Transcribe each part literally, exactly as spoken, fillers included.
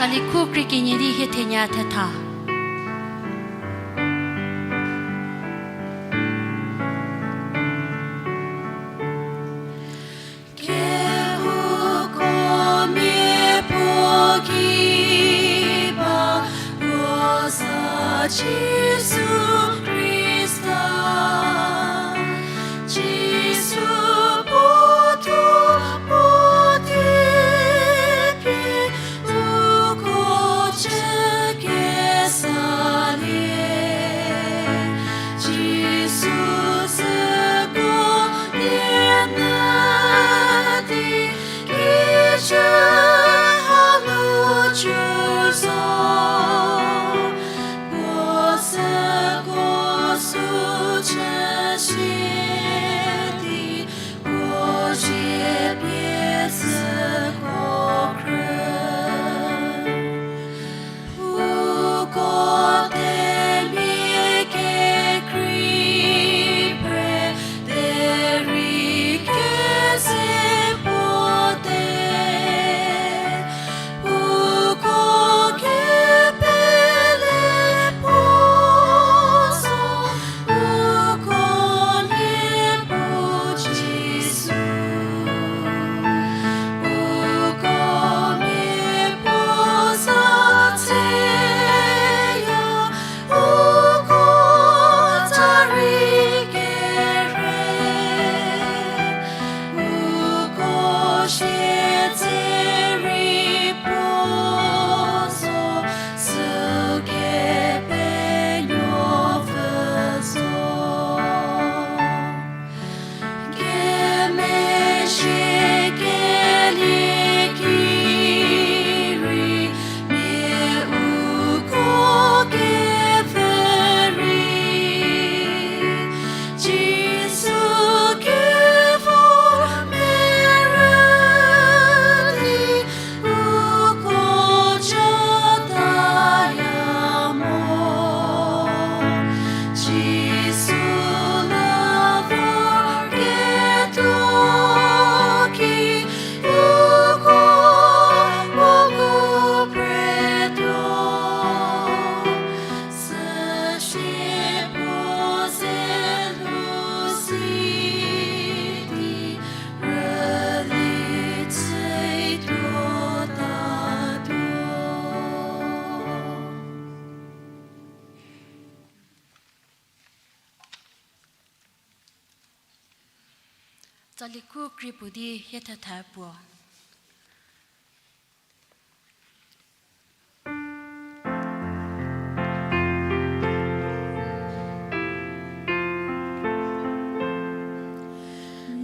Tsali khu krie kenie di hie thenya thetha. Kehouko mia puo ki ba, puo za Jisu Khrista. Jisu puo thuo puo tei pie uko chü kesalie. Jisu süko nie nyü di, kijü hanu ju zo. Puo süko sü chü sie di, puo zie pie süko khrü. Uko temia kekrei phre, derei keze puo te. Uko kepele puo zo, uko nie puo Jisu. Uko mia puo za tseya, uko ta rei kere. Uko siedzerei puo zo, sükepenuopfü zo. Kemezhie kelie ki rei, mia uko kevü rei, Jisu kevor merü di, uko jütaya mo. Jisu la vorketuo ki, uko puo ngu pretuo. Süsie puo ze lhou si di, rüli tseituo tatuo. Tsali khu krie puo di hie thetha puo.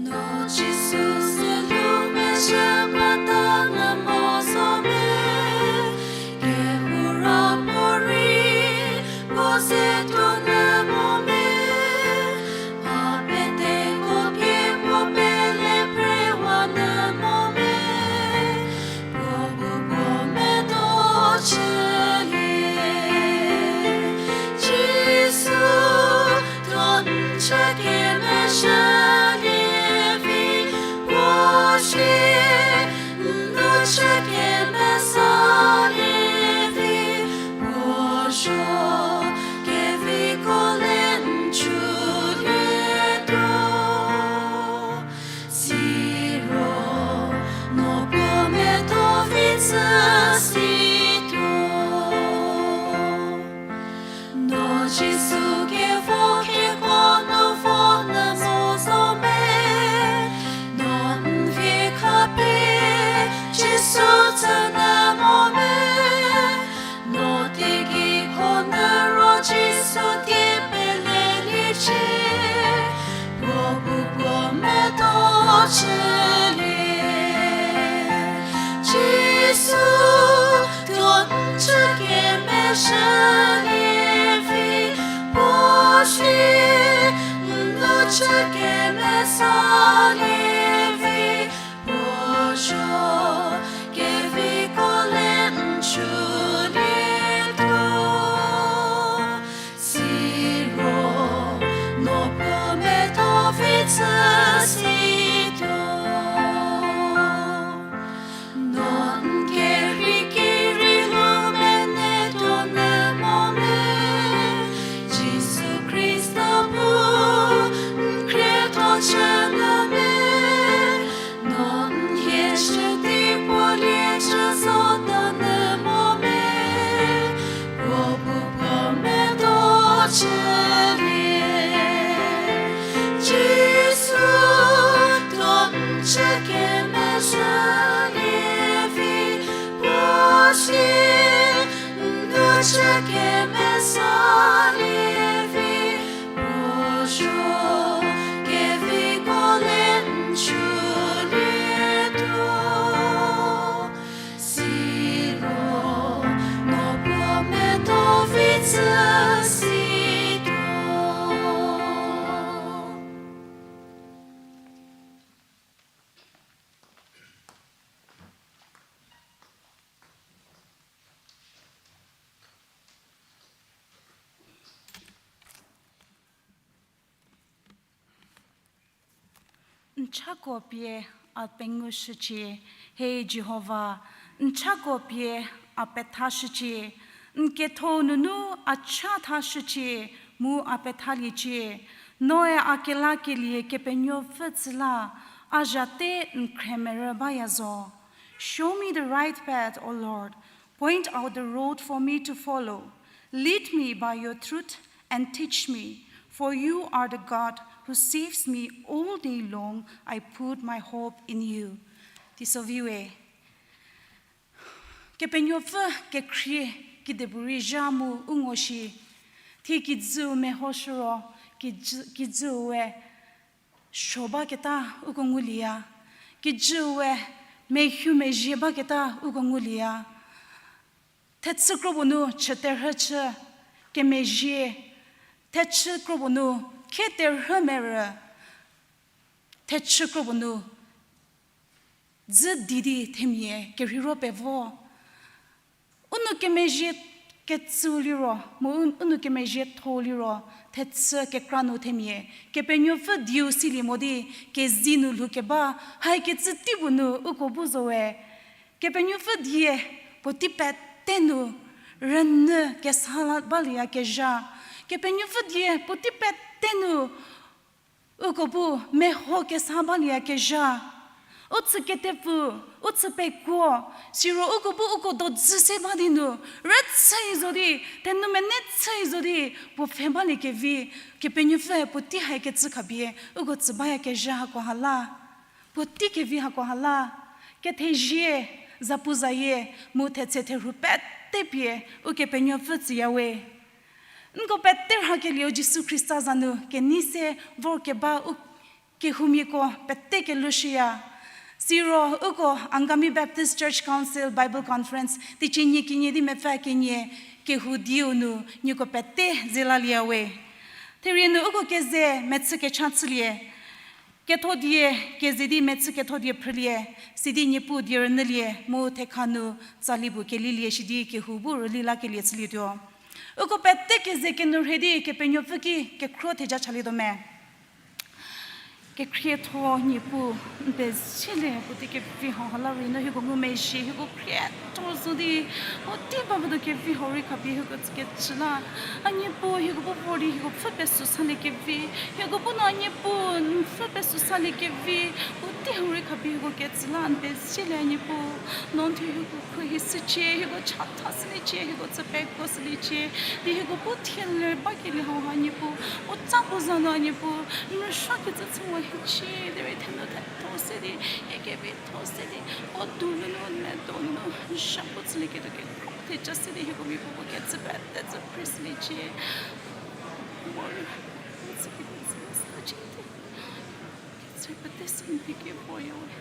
No Jisu se lu mechü pata nyü mo zo me, kehou ra puorei puo ze tuo nyü mo me, mha peteko pie puo pele phrewa nyü mo me, puo bu puo medo chülie. Jisu, tuo n chü kemezhülie vi, puo sie, n nu chü kemesalie vi, puo zo, keviko le n chülietuo. Siro, no puo medo vi tsü situo. No Jisu kevo keko nu vo nyü mo zo me, no n vie khapie Jisu tsü nyü mo me, no teigei ko nyü ro Jisu die peleliecie, puo bu puo medo chülie. Jisu, tuo n chü kemezhülie vi, puo sie, n nu chü kemesalie vi, puo zo, keviko le n chülietuo. Siro, no puo medo vi tsü situo. No n kerhei ki rei Chü kemesa lievi, puo zo keviko le n chülietuo. Siro, no puo medo vi chü situo. N chako pie a pengushücie, he Jihova, n chako pie a pethashücie, n ketho nunu a cha thashücie, mu a pethaliecie. Noe a kelakelie Kepenuopfü tsü la, a zhate n khremerü baya zo. Show me the right path, O Lord. Point out the road for me to follow. Lead me by your truth and teach me, for you are the God who saves me. All day long I put my hope in you. Teiso viwe. Kepenuopfü kekhrie kidepuorei zha mu u ngo shi. Thie kijüu mehoshü ro, kijü, kijüu we suo baketa uko ngulieya. Kijüu we mehu mezhie baketa uko ngulieya. Thechü kro puo nu chüterhü chü kemezhie, thechü kro puo nu kheterhü merü, thechü kro puo nu dzü di di themia kerheiro pevo. U nou kemezhie ketsü liro, mu u, u nou kemezhie tho liro, thechü kekra nu themia Kepenuopfü dieu silie mo di, kezi nu lhoukeba, haikecü tei puo nu uko bu zowe. Kepenuopfü die puotei pete nu rünyü kesa la balieyakezha. Kepenuopfü die puotei pete nu uko bu meho kesa balieyakezha. U chü ketepfü, u chü pekuo, siro uko bu uko dodzü se ba di nu, rüchü zo di, thenou mene chü zo di, puo pfhe baliekevi, Kepenuopfü puotei haikecü khapie uko tsü bayakezha hako ha la. Puotei kevi hako ha la. Kethezie, zapuzayie, mu thetse therhu pete pie Ukepenuopfü tsüyawe. Nko pete rhakelieu Jisu Khrista za nu kenei se vorkeba u kehoumiako pete kelushüya. Siro uko Angami Baptist Church Council Bible Conference teicie nie kenie di mepfü kenie kehou dieu nu nieko pete zelalieyawe. Therie nu uko keze mechü kecha chülie. Ketho die keze di mechü ketho die phrülie, sidi Niepuu die rünyülie, mu thekha nu tsali bu kelilie shidi kehou bu rüli lakelie chülietuo. Uko pete keze kenu rhei di Kepenuopfü ki kekhro theja chalietuo me. Kekhrietho Niepuu, n pezie le puotei kevi hau ha la rei no hieko ngumezhie, hieko khrietho zo di, puotei ba ba nu kevi hau rei khapie hieko tsü kecü la. A Niepuu, hieko bu vor di hieko pfhü pesü salie kevi, hieko bu no a Niepuu n pfhü pesü salie kevi, puotei hau rei khapie hieko kecü la n pezie le a Niepuu. No n thuo hieko khruohi shücie, hieko chatha shüliecie, hieko tsü pekuo shüliecie, di hieko bu thie ler bakelie hau ha Niepuu, u tsa puo za nu a Niepuu, n rüsuo kecü chü mo hiecie, derei thenu thetho se di, hie kevitho se di, puo du nunu n medo nunu n sha puo chülieketuo kekro theja se di hieko miapuo puo kecü pete tsü phreshüliecie. Mo, n tsü kecü chü di, kecü pete se n phi ki puo ya we.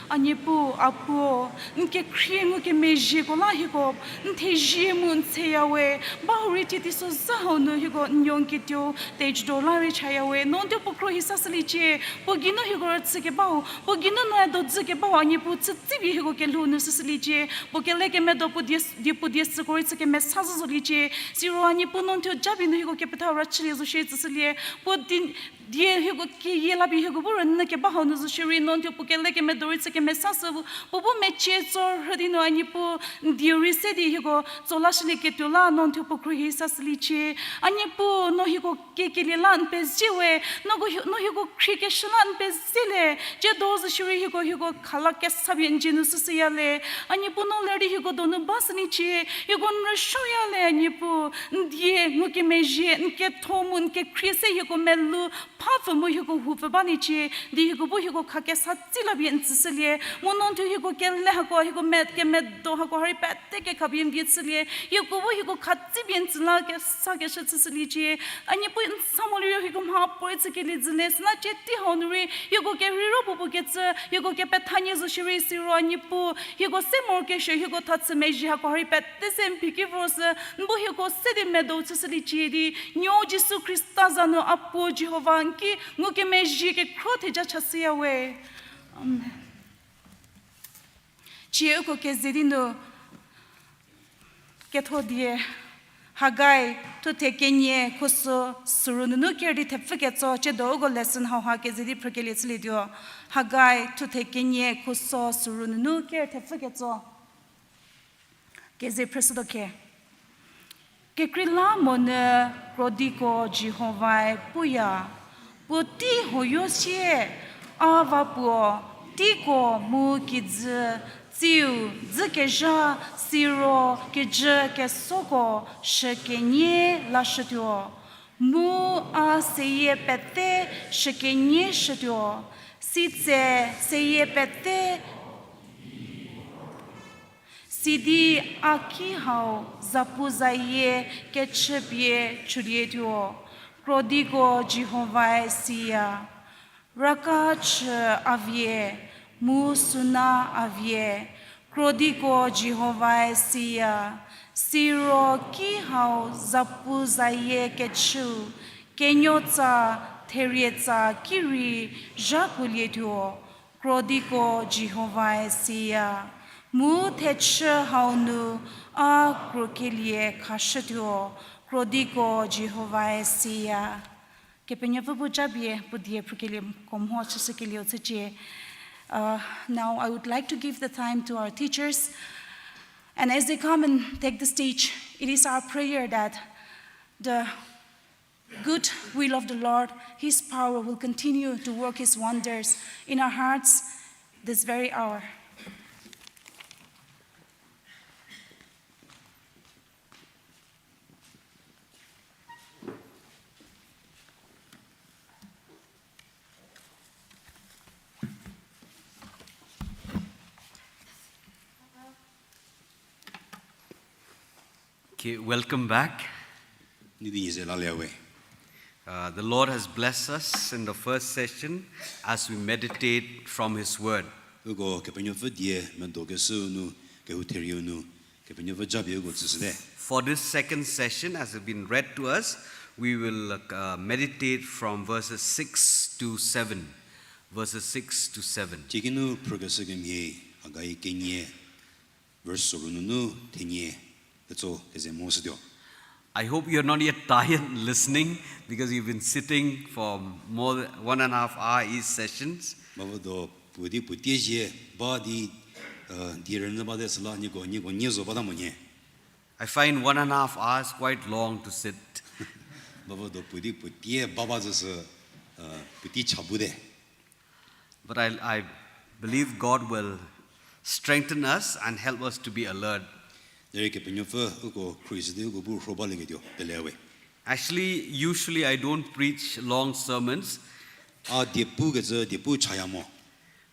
A Niepuu, a puo, n kekhrie ngukemezhieko la hieko n thezie mu n tseya we. Bahurei thie teisozha hau nu hieko n nuo n ketuo tejudo la rei chaya we. No n thuo puo khruohi sa shüliecie. Puo geinu hieko rüchü kebau, puo geinu noe dodzü kebau a Niepuu chütsipie hieko kelhou nu shüshüliecie. Puo kelekemedo puo die, die puo die süko rei chü kemesa zo zoliecie. Siro a Niepuu no n thuo japie nu hieko kepethau rüchülie zo shie tsüshülie. Puo di, die hieko keyie lapie hieko bu rünyü keba hau nu zo shierei no n thuo puo kelekemedo rei chü kemesa sü, puo bu mecie tso rhü di nu a Niepuu n dieu rei se di hieko tso lashülieketuo la no n thuo puo khruohi sa shüliecie. A Niepuu no hieko kekelie la n pezie we, no hieko khriekeshü la n pezie le, tsiedo zo shierei hieko, hieko khala kesa pie n dzie nu shüshüya le. A Niepuu no ler di hieko donu ba shüliecie, hieko n rüsuoya le a Niepuu, n die ngukemezhie, n ketho mu n kekhrie se hieko melou phapfü mu hieko houpfü ba nicie, di hieko bu hieko khakesa tsi la pie n tsüshülie, mu no thuo hieko kele hako, hieko met, kemedo hako, hari pete kekha pie n vie chülie, hieko bu hieko khatsi pie n tsü la kesa keshü chüshüliecie, a Niepuu n sa mo liro hieko mha puoe chükelie zhüle, süla cie tei hau nu rei, hieko kerheiro puopuo kecü, hieko kepethanie zo shierei siro a Niepuu, hieko se morokesuo, hieko thachü mezhie hako hari pete se n phi ki vor sü, n bu hieko se di medo chüshüliecie di, Nuou Jisu Khrista za nu a puo Jihova n ki ngukemezhie kekhro theja chashüya we. Amen. Cie uko keze di nu ketho die, Hagai thuthe kenie khuso suru nunu ker di thepfü ketso, ciedo uko lesson hauha keze di phrükelie chülietuo. Hagai thuthe kenie khuso suru nunu ker thepfü ketso. Keze phrüshütuo khe. Kekreilamonyü krodiko Jihovae puya, puotei huoyo sie, a va puo, teiko mu kijü, tsiu, dzükezha, siro, kijü kesoko, shükenie lashütuo. Mu a seyie pete shükenie shütuo, sitse seyie pete, sidi a ki hau zapuzayie kechüpie chülietuo, krodiko Jihovae siya. Raka chü a vie, mu suna a vie, krodiko Jihovae siya, siro ki hau zapuzayie kechüu, kenuotsa, therietsa ki rei zhakulietuo, krodiko Jihovae siya. Mu thechü hau nu a krokelie khashütuo, krodiko Jihovae siya. Kepenuopfü bu japie puo die phrükelieko mho chüshükelieu chücie. Uh, now I would like to give the time to our teachers. And as they come and take the stage, it is our prayer that the good will of the Lord, His power will continue to work His wonders in our hearts this very hour. Okay, welcome back. Nidi nyize lalie we. Uh, the Lord has blessed us in the first session as we meditate from His Word. Uko Kepenuopfü die medokeshüu nu, kehou therieu nu, Kepenuopfü japie uko tsüshüte. For this second session, as has been read to us, we will uh, meditate from verses six to seven. Verses six to seven. Ciekinu phrükeshü kemhie Hagai kenie, verse soru nunu thenie ketso keze mo shütuo. I hope you're not yet tired listening because you've been sitting for more than one and a half hour each sessions. Bavüdo puo di puo tie zie ba di, uh, die rünyü bate süla nieko, nieko nie zo bata mo nie. I find one and a half hours quite long to sit. Bavüdo puo di puo tie ba ba zü sü, uh, puotei cha bu te. But I, I believe God will strengthen us and help us to be alert. Derei Kepenuopfü uko khruohishü di uko bu rho balieketuo pele we. Actually, usually I don't preach long sermons. A diepu kecü diepu chaya mo.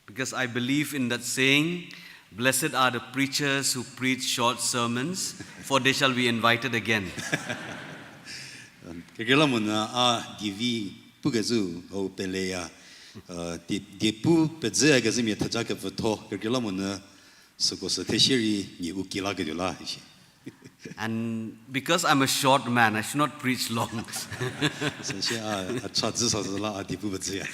Because I believe in that saying, "Blessed are the preachers who preach short sermons, for they shall be invited again." Kekreilamonyü a dievi pukecü hau peleya, uh, die, diepu pezhüyakezhümia theja kepfütho, kekreilamonyü süko sü theshierei nie u ki laketuo la, ishi. And because I'm a short man, I should not preach long. Süsie a, a cha zü sa zü la a diepu pezhüya.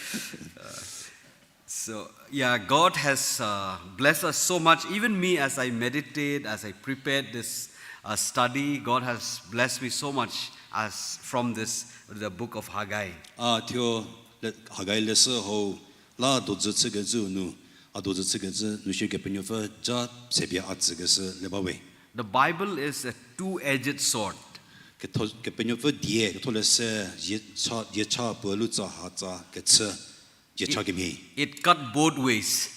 So, yeah, God has uh, blessed us so much. Even me, as I meditate, as I prepared this uh, study, God has blessed me so much as from this, the book of Haggai. A thuo le, Haggai leshü hau la dozü chükecü nu, a dozü chükecü nu shie Kepenuopfü ja sepie a tsükeshü le ba we. The Bible is a two-edged sword. Ketho, Kepenuopfü die, ketholeshü, diecha, diecha puo lutsa hatsa kechü, diecha kemhie. It cut both ways.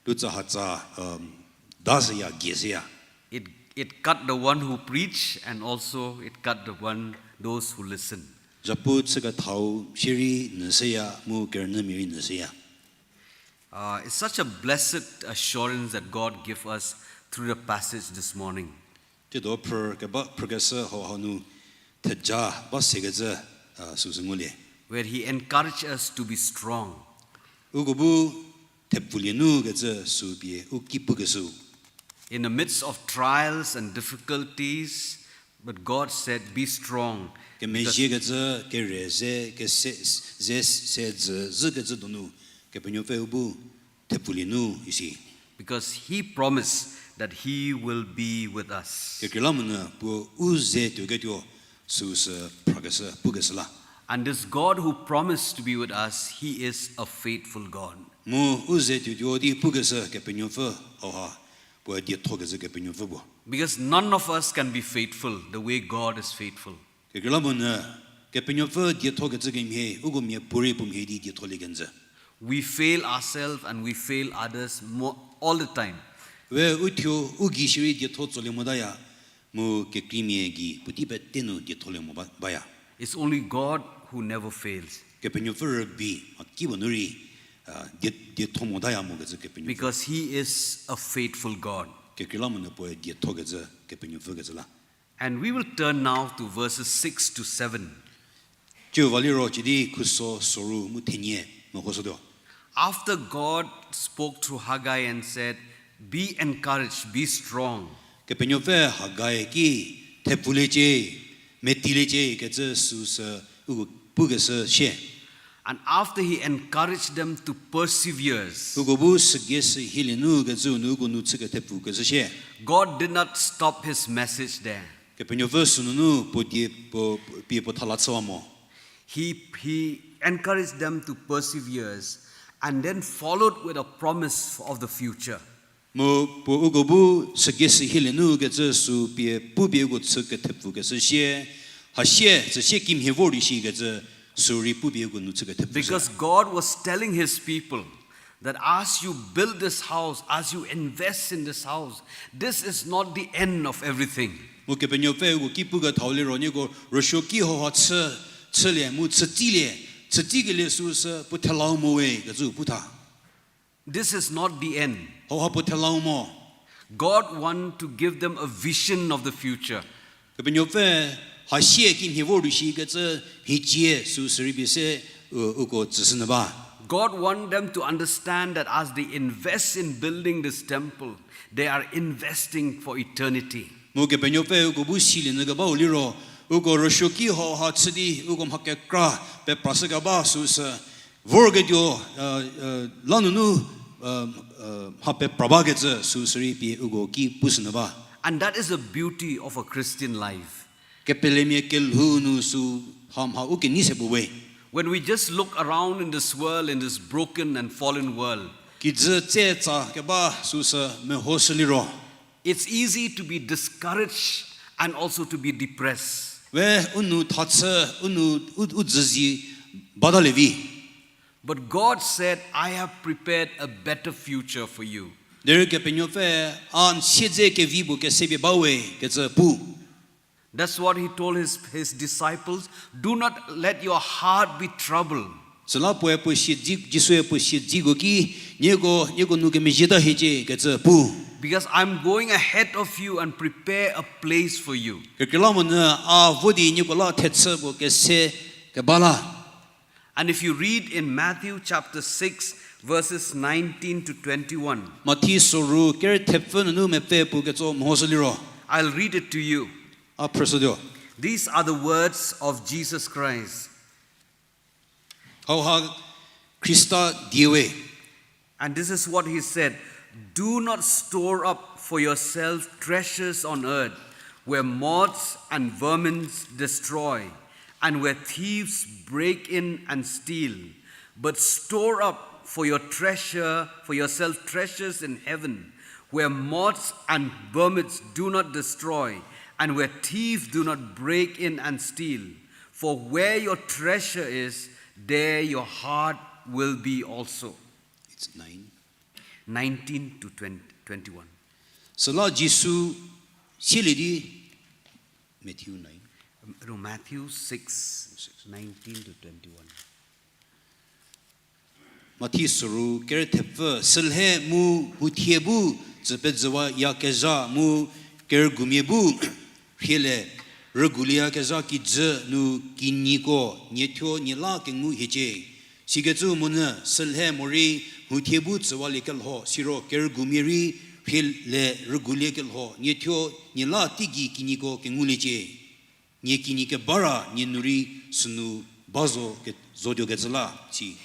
Lutsa hatsa, um, da seya, gie seya. It, it cut the one who preach and also it cut the one, those who listen. Zhapu chükethau shierei nyü seya, mu kerünyümia rei nyü seya. Uh, it's such a blessed assurance that God give us through the passage this morning. Tsiedo phrü keba, phrükeshü hau hanu theja ba sekecü, uh, süsü ngulie. Where he encouraged us to be strong. Uko bu thepfulie nu kecü sü pie u ki pukeshü. In the midst of trials and difficulties, but God said, "Be strong." Kemezhiekecü, kere ze, kese, ze, se, zü, zhükecü donu, Kepenuopfü u bu thepfulie nu isi. Because he promised that he will be with us. Kekreilamonyü puo u ze tuoketuo süsü phrakeshü, pukeshü la. And this God who promised to be with us, he is a faithful God. Mu u ze tuotuo di pukeshü Kepenuopfü hauha, puo diethokezhü Kepenuopfü puo. Because none of us can be faithful the way God is faithful. Kekreilamonyü, Kepenuopfü diethokecü kemhie, uko miapuorei puo mhie di dietholie kenjü. We fail ourselves and we fail others mo-, all the time. We uthuo u gei shierei dietho tsolie motaya, mu kekreimia gei puotei pete nu dietholie mo ba, baya. It's only God who never fails. Kepenuopfü rübei, a, kipuo nu rei, a, die-, dietho motaya mokecü Kepenuopfü. Because he is a faithful God. Kekreilamonyü puoe diethokecü Kepenuopfü kecü la. And we will turn now to verses six to seven. Tsiu va liro chidi khuso soru mu thenie mehoshütuo. After God spoke through Haggai and said, "Be encouraged, be strong." Kepenuopfü Haggai ki thepfuliecie, metiliecie kecü süsü uko pukeshü sie. And after he encouraged them to persevere, Uko bu sügei sü hilie nu kecü nu uko nu chü kethepfukeshü sie. God did not stop his message there. Kepenuopfü sünunu puo die puo, pie puo thala chüwa mo. He, he encouraged them to persevere and then followed with a promise of the future. Mu puo uko bu sügei sü hilie nu kecü sü pie pupie uko chü kethepfukeshü sie, hasie, süsie kimhie vor di shi kecü sü rei pupie uko nu chü kethepfukeshü. Because God was telling his people that as you build this house, as you invest in this house, this is not the end of everything. Mu Kepenuopfü uko ki pukethau liro nieko rüsuoki hauha chü, chülie mu chütsilie, chütsikelie süsü puo thelau mo we kecü pu tha. This is not the end. Hauha puo thelau mo. God want to give them a vision of the future. Kepenuopfü hasie kimhie vor di shi kecü mhicie süsü rei pie se, u, uko tsüshünyü ba. God want them to understand that as they invest in building this temple, they are investing for eternity. Mu Kepenuopfü uko bu silie nyü kebau liro, uko rüsuoki hauha chü di uko mha kekra peprashü keba süsü vorketuo, lanunu mha pepra bakecü süsü rei pie uko ki pushünyü ba. And that is the beauty of a Christian life. Kepelemia kelhou nu sü ha mha u kenei se puo we. When we just look around in this world, in this broken and fallen world, kijü tsetsa keba süsü mehoshü liro, it's easy to be discouraged and also to be depressed. We u nou thachü, u nou u, u dzüzi batalie vi. But God said, "I have prepared a better future for you." Derei Kepenuopfü, a n siedze kevi puo kesepie ba we kecü pu. That's what he told his, his disciples. Do not let your heart be troubled. Süla puoe puo siedzi, Jisue puo siedziko ki, nieko, nieko nou kemezhieta hiecie kecü pu. Because I'm going ahead of you and prepare a place for you. Kekreilamonyü a vo di nieko la thechü puo kese keba la. And if you read in Matthew chapter six, verses nineteen to twenty-one, Mathi soru ker thepfü nunu mepfü puo ketso mehoshü liro, I'll read it to you. A phrüshütuo. These are the words of Jesus Christ. Hauha Khrista die we. And this is what he said, "Do not store up for yourself treasures on earth, where moths and vermin destroy, and where thieves break in and steal, but store up for your treasure, for yourself treasures in heaven, where moths and vermin do not destroy, and where thieves do not break in and steal. For where your treasure is, there your heart will be also." It's nine. Nineteen to twenty, twenty-one. Süla Jisu sielie di, Matthew nine. No, Matthew six, nineteen to twenty-one. Mathi süru kerü thepfü, sülhe mu huthie bu tsü pezüwa yakezha mu kerügumia bu rhie le rügulieyakezha kijü nu kinyiko niethuo nie la kengu hiecie. Sikecü monyü sülhe morei huthie bu tsüwaliekelho, siro kerügumia rei rhie le rüguliekelho niethuo nie la teigei kinyiko kenguliecie. Nie kinyi kebara nie nu rei sünu ba zo ke-, zotuokecü la, si.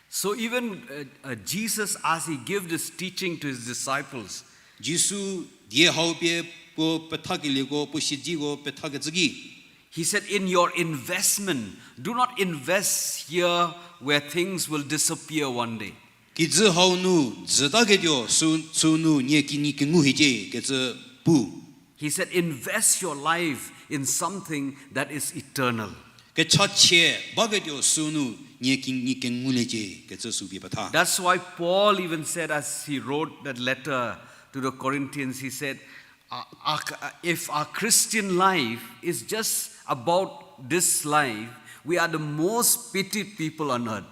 So even, uh, uh, Jesus, as he gave this teaching to his disciples, Jisu die hau pie puo pethakelieko, puo siedziko pethakecü ki, he said, "In your investment, do not invest here where things will disappear one day." Kijü hau nu dzütaketuo sü, sünu nie kinyi kengu hiecie kecü pu. He said, "Invest your life in something that is eternal." Kechachie baketuo sünu nie kinyi kenguliecie kecü sü pie petha. That's why Paul even said, as he wrote that letter to the Corinthians, he said, "Uh, uh, if our Christian life is just about this life, we are the most pitied people on earth."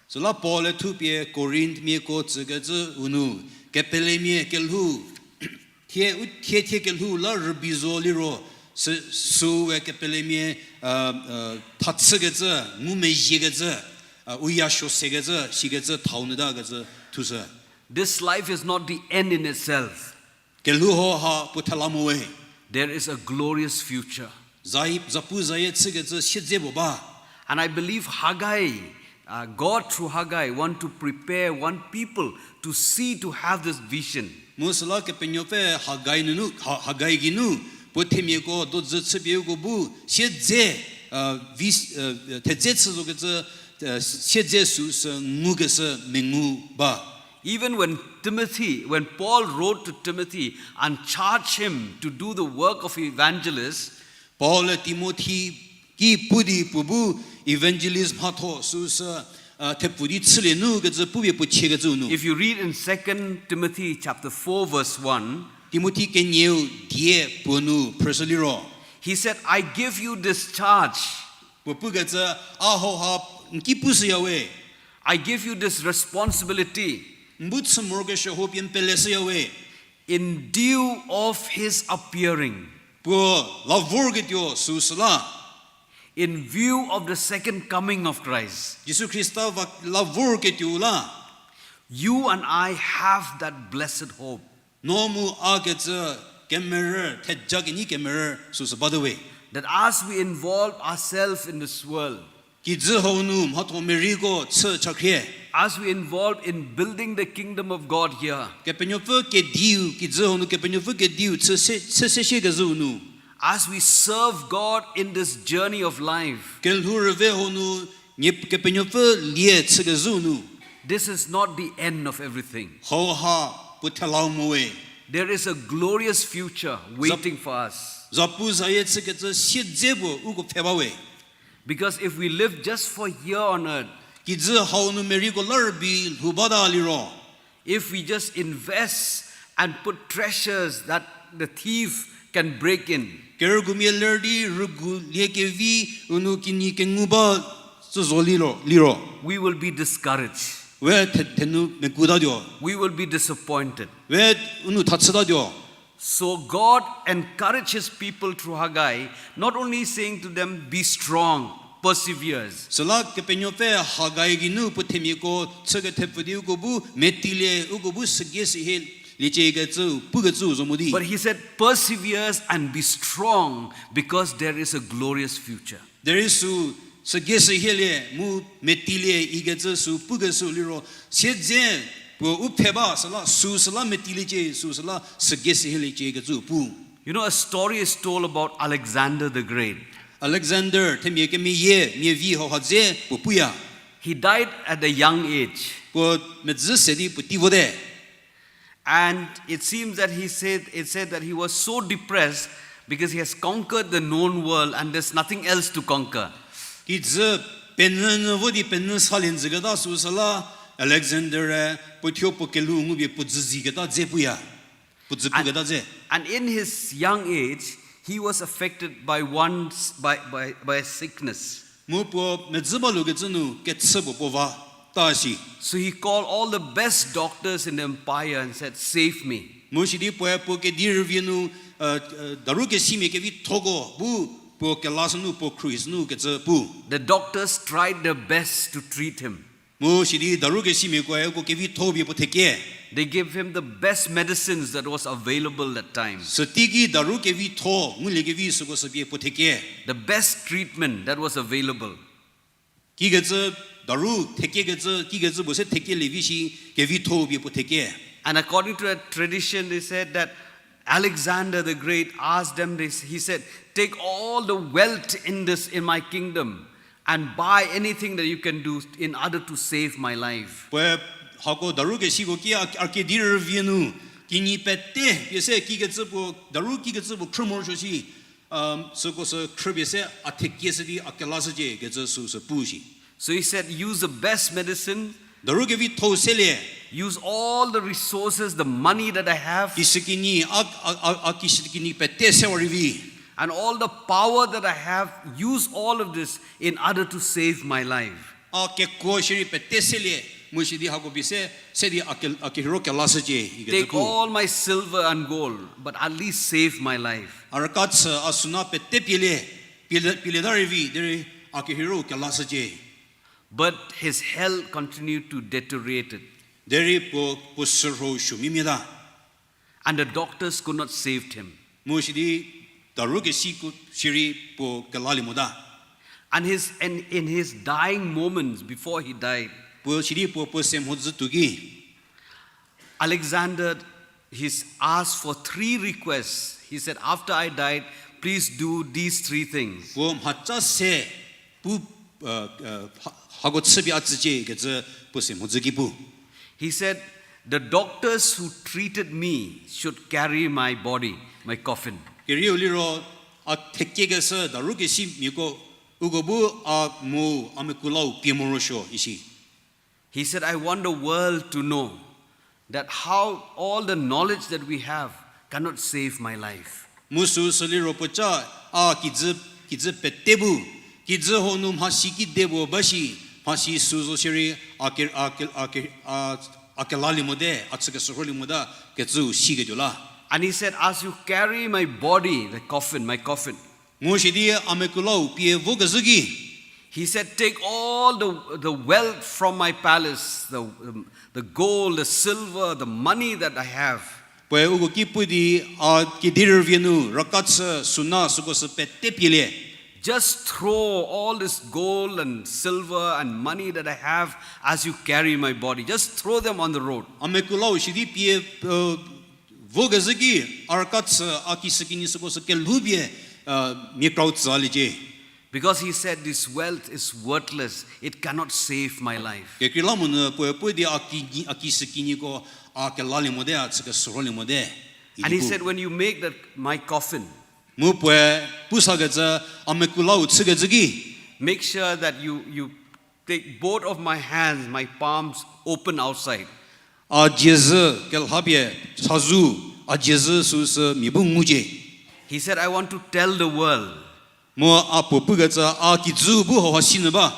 Süla Paul-e thupie Korinthmiako tsükecü u nu, kepelemia kelhou, thie u, thie thie kelhou la rübei zo liro, sü, süu we kepelemia, uh, uh, thachükecü, ngumezhiekecü, uh, u ya suo sekecü, sikecü thau nyütakecü thushü. This life is not the end in itself. Kelhou hau ha puo thela mo we. There is a glorious future. Zai, zapu zayie chükecü siedze puo ba. And I believe Haggai, uh, God through Haggai want to prepare one people to see, to have this vision. Mu süla Kepenuopfü Haggai nunu, Ha-, Haggai geinu, puo themiako dozü chüpie uko bu, siedze, uh, vis-, uh, thedze chü zokecü, uh, siedze süsü ngukeshü mengu ba. Even when Timothy, when Paul wrote to Timothy and charged him to do the work of evangelist, Paul-e Timothy ki pu di puo bu evangelist mhatho süsü, uh, thepfu di chülie nu kecü pupie puo chiekecü nu. If you read in Second Timothy chapter four verse one, Timothy kenieu die puo nu phrüshü liro, he said, "I give you this charge." Puo pukecü, a hau ha n ki pushüya we. I give you this responsibility. N bu chü morokesuo ho pie n peleshüya we. In due of his appearing. Puo la vorketuo süsü la. In view of the second coming of Christ. Jisu Khrista va la vorketuo la. You and I have that blessed hope. No mu a kecü kemerü, theja kenyi kemerü süsü bate we. That as we involve ourselves in this world, kijü hau nu mhatho meriko chü chakhrie, as we involve in building the kingdom of God here, Kepenuopfü kediu kijü hau nu Kepenuopfü kediu chü se, chü se shie kezhü nu, as we serve God in this journey of life, kelhou rüve hau nu nie Kepenuopfü lie chü kezhü nu, this is not the end of everything. Hau ha puo thelau mo we. There is a glorious future waiting for us. Zapu zayie chükecü siedze puo uko pfhe ba we. Because if we live just for here on earth, kijü hau nu meriko la rübei lhou bata liro, if we just invest and put treasures that the thief can break in, kerügumia ler di rügu liekevi u nu kinyi kengu ba tsü zo liro, liro, we will be discouraged. We the, thenu mekutatuo. We will be disappointed. We u nu thachütatuo. So God encourages people through Haggai, not only saying to them, "Be strong, perseveres." Süla Kepenuopfü Haggai geinu puo themiako chü kethepfü di uko bu metilie, uko bu sügei sihie liecie kecü pukecü zo mo di. But he said, "Perseveres and be strong, because there is a glorious future." Derei sü sügei sihielie mu metilie ikecü sü pukeshü liro, siedze puo u pfhe ba süla, sü süla metiliecie, sü süla sügei sihieliecie kecü pu. You know, a story is told about Alexander the Great. Alexander themia kemeyie miavi hau ha dze puo puya. He died at a young age. Puo medzü se di puo tei vote. And it seems that he said, it said that he was so depressed because he has conquered the known world and there's nothing else to conquer. Kijü penyü nyü vo di penyü salie njüketa süsüla Alexander-e puo thuo puo kelhou ngupie puo dzü ziketa dze puya. Puo dzü puketa dze. And in his young age, He was affected by one s- by, by, by a sickness. Mu puo medzü ba lukecü nu kechü puo puo va ta shi. So he called all the best doctors in the empire and said, "Save me." Mu sidi puoe puo kedi rüvie nu, uh, uh, daru kesimia kevithoko bu puo kelashü nu puo khruohi sünu kecü pu. The doctors tried their best to treat him. Mu sidi daru kesimiakoe uko kevitho pie puo theke. They gave him the best medicines that was available that time. Süteiki daru kevitho ngulie kevi süko sü pie puo theke. The best treatment that was available. Kikecü daru thekekecü, kikecü puo se thekelie vi shi kevitho pie puo theke. And according to a tradition, they said that Alexander the Great asked them this. He said, "Take all the wealth in this, in my kingdom, and buy anything that you can do in order to save my life." Puoe hako daru kesiko ki a, a kedi rüvie nu, kinyi pete pie se kikecü puo, daru kikecü puo khrü morosuo shi, um, süko sü khrüpie se a thekie shü di a kelashücie kecü süu sü pu shi. So he said, "Use the best medicine. Daru kevitho selie. Use all the resources, the money that I have, kishükinyi, a, a, a, a kishükinyi pete sewa rei vi. And all the power that I have, use all of this in order to save my life." A kekuo shierei pete selie, mu shidi hako pie se, se di a ke, a kehiro kelashücie, ikecü pu. Take all my silver and gold, but at least save my life. A rükachü, a suna pete pielie, pielie, pielieta rei vi, derei a kehiro kelashücie. But his health continued to deteriorated. Derei puo, puo sürho suo mimieta. And the doctors could not save him. Mu shidi daru kesi ku shierei puo kelalie mota. And his, and in his dying moments before he died, puo shidi puo, puo se mhodzü tuo ki. Alexander, he's asked for three requests. He said, "After I died, please do these three things." Puo mhaca se pu, uh, uh, ha-, hako chüpie a tsücie kecü puo se mhodzü ki pu. He said, "The doctors who treated me should carry my body, my coffin." Kerieu liro, a thekiekeshü daru kesimiako, uko bu a mu, a mekulau pie morosuo isi. He said, "I want the world to know that how all the knowledge that we have cannot save my life." Mu süsü liro puoca a kijü, kijü pete bu, kijü hau nu mhasi kide bu ba shi, mhasi sü zo shierei a ke, a ke, a ke, a, a kelalie mote, a chükeshürholie mota, kecüu siketuo la. And he said, "As you carry my body, the coffin, my coffin," Mu shidi a mekulau pie vokezhü ki. He said, "Take all the, the wealth from my palace, the, the, the gold, the silver, the money that I have." Puoe uko ki pu di a kedi rüvie nu, rakachü, suna, süko sü pete pielie. Just throw all this gold and silver and money that I have as you carry my body. Just throw them on the road. A mekulau shidi pie, uh, vokezhü ki, a rakachü, a kishükinyi süko sü kelhou pie, uh, mia krau tsaliecie. Because he said, "This wealth is worthless. It cannot save my life." Kekreilamonyü puoe pu di a kinyi, a kishükinyiko a kelalie mote, a chükeshürholie mote. And he said, "When you make that, my coffin," Mu puoe pusakecü, a mekulau chükecü ki. "Make sure that you, you take both of my hands, my palms open outside." A diezhü kelha pie, sazou, a diezhü süsü mia bu ngucie. He said, "I want to tell the world." Mu a puo pukecü, a kijü bu hauha sinyü ba.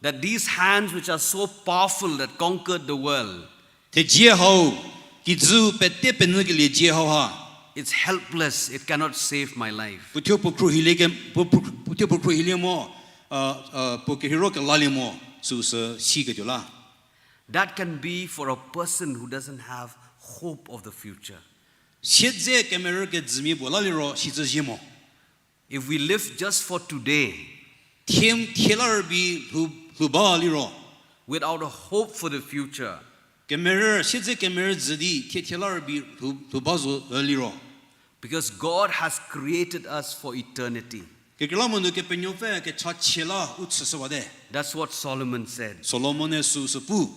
That these hands which are so powerful that conquered the world, Thezie hau, kijü pete penyükelie dzie hau ha. It's helpless, it cannot save my life. Puo thuo puo khruohilie ke, puo, puo, puo thuo puo khruohilie mo, uh, uh, puo kehiro kelalie mo, süsü siketuo la. That can be for a person who doesn't have hope of the future. Siedze kemerü kejümia puo la liro sicü zie mo. If we live just for today, Thie, thie la rübei lhou, lhou ba liro. Without a hope for the future. Kemerü, siedze kemerü jü di thie, thie la rübei lhou, lhou ba zo, uh, liro. Because God has created us for eternity. Kekreilamonyü Kepenuopfü kechachie la u chüshüwate. That's what Solomon said. Solomon-e süsü pu.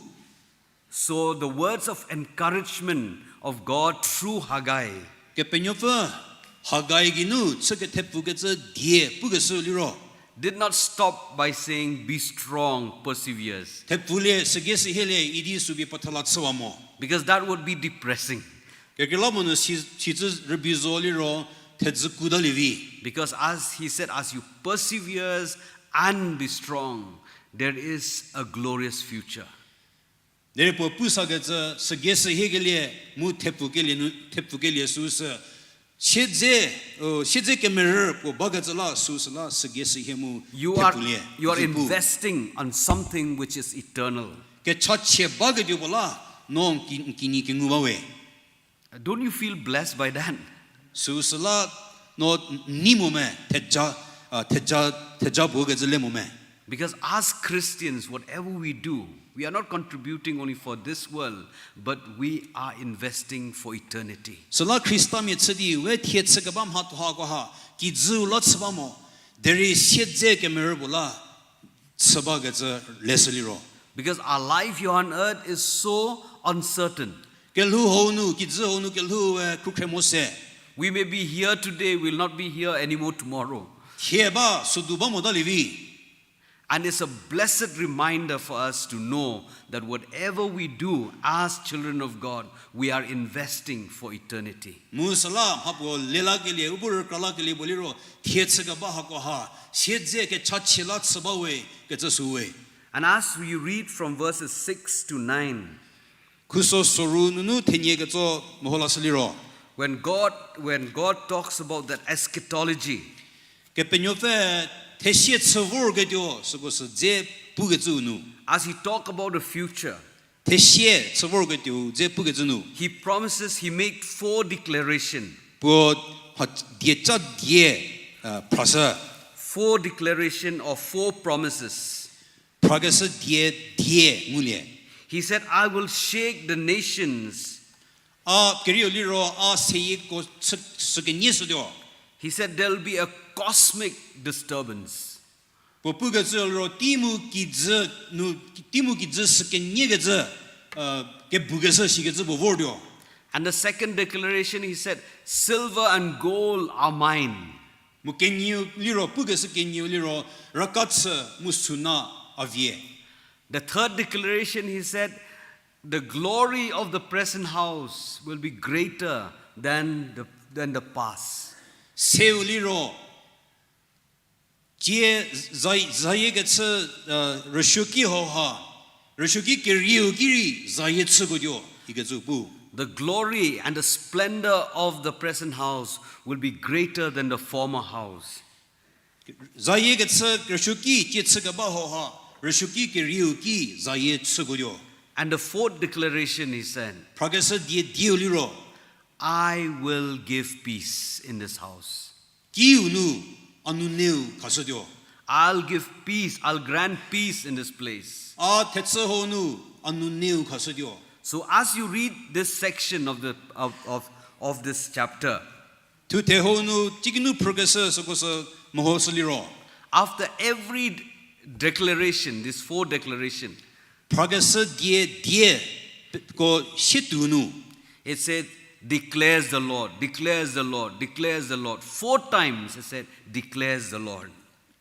So the words of encouragement of God through Haggai Kepenuopfü Haggai geinu chü kethepfukecü die pukeshü liro. did not stop by saying, "Be strong, perseveres." Thepfulie, sügei sihielie idi sübie puo thela chüwa mo. Because that would be depressing. Kekreilamonyü si, sicü rübei zo liro, thedzü kuta lievi. Because as he said, as you perseveres and be strong, there is a glorious future. Derei puo pu sakecü, sügei sü hie kelie, mu thepfu kelie nu, thepfu kelie süu sü, siedze, o, siedze kemerü puo bakecü la süu sü la sügei sü hie mu thepfu lie. You are investing on something which is eternal. Kechachie baketuo puo la, no ki, kinyi kengu ba we. Don't you feel blessed by that? Süu sü la no n-, ni mo me, theja, a, theja, theja puo kecü le mo me. Because as Christians, whatever we do, we are not contributing only for this world, but we are investing for eternity. Süla Khristamia chü di we thie chü keba mhathohakoha, kijüu la chü ba mo, derei siedze kemerü puo la chü bakecü leshü liro. Because our life here on earth is so uncertain. Kelhou hau nu, kijü hau nu kelhou we khrükhre mo se. We may be here today, we'll not be here anymore tomorrow. Thie ba, sodu ba mota lievi. And it's a blessed reminder for us to know that whatever we do as children of God, we are investing for eternity. Mu süla mhapuo lelakelie, u bu rükra lakelie puo liro, thie chü keba hakoha, siedze kechachie la chü ba we, kecü süu we. And as we read from verses six to nine, Khuso soru nunu thenie ketso meho lashü liro. When God, when God talks about that eschatology, Kepenuopfü thesie chü vorketuo süko sü dze pukecüu nu. As he talk about the future, Thesie chü vorketuo dze pukecü nu. He promises, he made four declaration. Puo mha-, dieca die, uh, phrashü. Four declaration or four promises. Phrakeshü die die ngulie. He said, I will shake the nations. A kerieu liro a seyieko sü-, sükenie shütuo. He said there will be a cosmic disturbance. Puo pukecü liro tei mu kijü nu, tei mu kijü sükeniekecü, uh, kebukeshü shikecü puo vortuo. And the second declaration, he said, silver and gold are mine. Mu kenieu liro, pukeshü kenieu liro, raka chü mu suna a vie. The third declaration, he said, the glory of the present house will be greater than the, than the past. Seu liro, tie zai-, zayie kechü, uh, rüsuoki hauha, rüsuoki kerieu ki rei zayie chükotuo, ikecü pu. The glory and the splendor of the present house will be greater than the former house. Zayie kechü rüsuoki tie chü keba hauha, rüsuoki kerieu ki zayie chükotuo. And the fourth declaration, he said, phrakeshü die dieu liro, I will give peace in this house. Kiu nu a nuneu khashütuo. I'll give peace, I'll grant peace in this place. A thechü hau nu a nuneu khashütuo. So as you read this section of the, of, of, of this chapter, thuthe hau nu teiki nu phrükeshü süko sü mehoshü liro, after every declaration, these four declaration, phrakeshü die die ko sietuo nu, it said, declares the Lord, declares the Lord, declares the Lord. Four times it said, declares the Lord.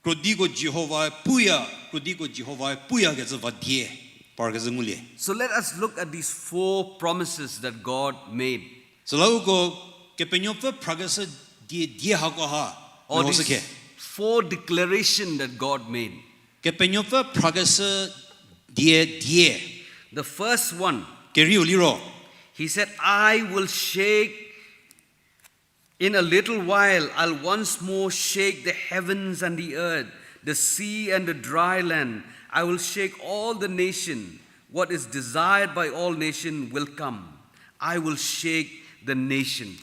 Krodiko Jihovae puya, krodiko Jihovae puyakecü va die parkezhü ngulie. So let us look at these four promises that God made. Süla uko Kepenuopfü phrakeshü die die hakoha, or these four declaration that God made. Kepenuopfü phrakeshü die die. The first one, kerieu liro, he said, I will shake In a little while, I'll once more shake the heavens and the earth, the sea and the dry land. I will shake all the nation. What is desired by all nation will come. I will shake the nation.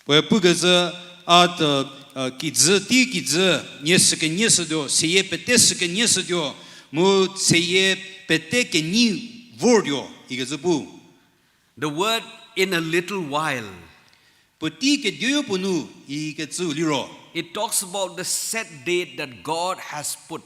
Puoe pukecü, a, kijü, tei kijü, nie sükenie shütuo, seyie pete sükenie shütuo, mu seyie pete kenyi vortuo, ikecü pu. The word in a little while, puotei kediyo puo nu ikecü liro, it talks about the set date that God has put.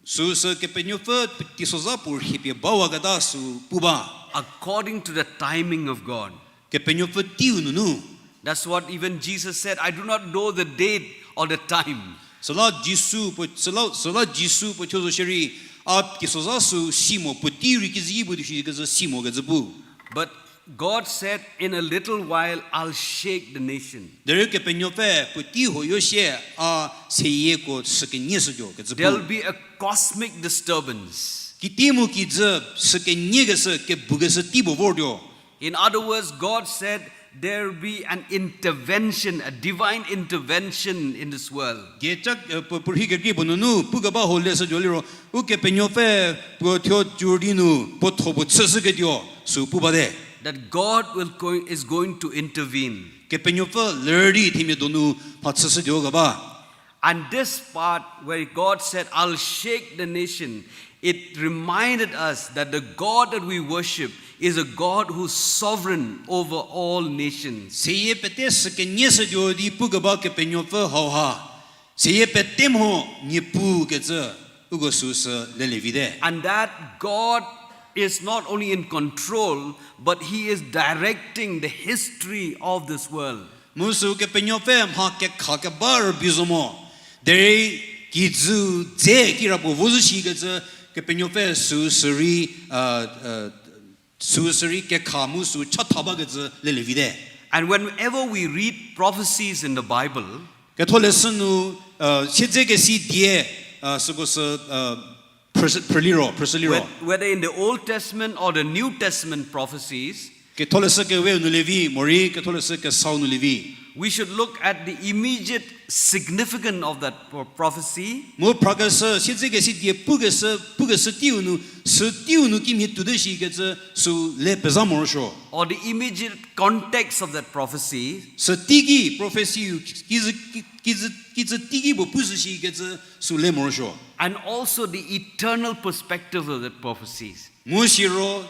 Süsü Kepenuopfü teisozha puo rhie pie bawaketa sü pu ba. According to the timing of God. Kepenuopfü teiu nunu. That's what even Jesus said, I do not know the date or the time. Süla Jisu puo, süla, süla Jisu puo thuo zo shierei, a teisozha sü si mo, puotei rei kizüki puo tuo shi kecü si mo kecü pu. But God said, "In a little while, I'll shake the nation." Derei Kepenuopfü puotei huoyo sie a seyieko sükenie shütuo kecü pu. There'll be a cosmic disturbance. Kiti mu kijü sükenie keshü, kebukeshü tei puo vortuo. In other words, God said, "There be an intervention, a divine intervention in this world." Dieca, eh, pu-, puorhi kekrei puo nunu, pukeba ho leshütuo liro, Ukepenuopfü puo thuo cür di nu, puo tho puo chüshüketuo, sü pu bate. That God will going, is going to intervene. Kepenuopfü ler di themia donu mha chüshütuo keba. And this part where God said, "I'll shake the nation," it reminded us that the God that we worship is a God who's sovereign over all nations. Seyie pete sükenie shütuo di pukeba Kepenuopfü hauha. Seyie pete mho Niepuu kecü uko süsü lelievi te. And that God is not only in control, but he is directing the history of this world. Mu sü Kepenuopfü mha kekha keba rübei zo mo. Derei kijü dze kirapuo vo zhü shikecü Kepenuopfü sü sürei, uh, uh, sü sürei kekha mu sü chatha bakecü lelievi te. And whenever we read prophecies in the Bible, Ketholeshü nu, uh, siedzekesi die, uh, süko sü, uh, phrü-, phrüliro, phrüshüliro. Whe-, whether in the Old Testament or the New Testament prophecies, Ketholeshü Kewe-u nu lievi, morei Ketholeshü Kesau nu lievi. We should look at the immediate significance of that pro-, prophecy. Mu phrakeshü, siedzekesi die pukeshü, pukeshü teiu nu, sü teiu nu kimhie tuote shikecü sü le pezha morosuo. Or the immediate context of that prophecy. Sü teiki prophecy-u kijü, ki-, kijü, kijü teiki puo pushü shikecü sü le morosuo. And also the eternal perspective of that prophecies. Mu siro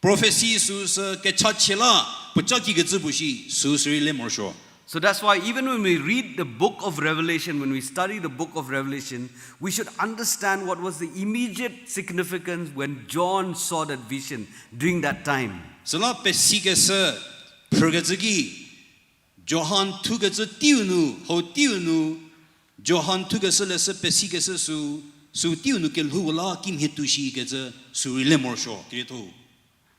prophecy süsü kechachie la puoca kikecü puo shi sü sürei le morosuo. So that's why even when we read the book of Revelation, when we study the book of Revelation, we should understand what was the immediate significance when John saw that vision during that time. Süla pesikeshü phrükecü ki, Johan thukecü teiu nu, hau teiu nu, Johan thukeshü leshü pesikeshü sü, sü teiu nu kelhou la kimhie tuo shikecü sü rei le morosuo, kerietho.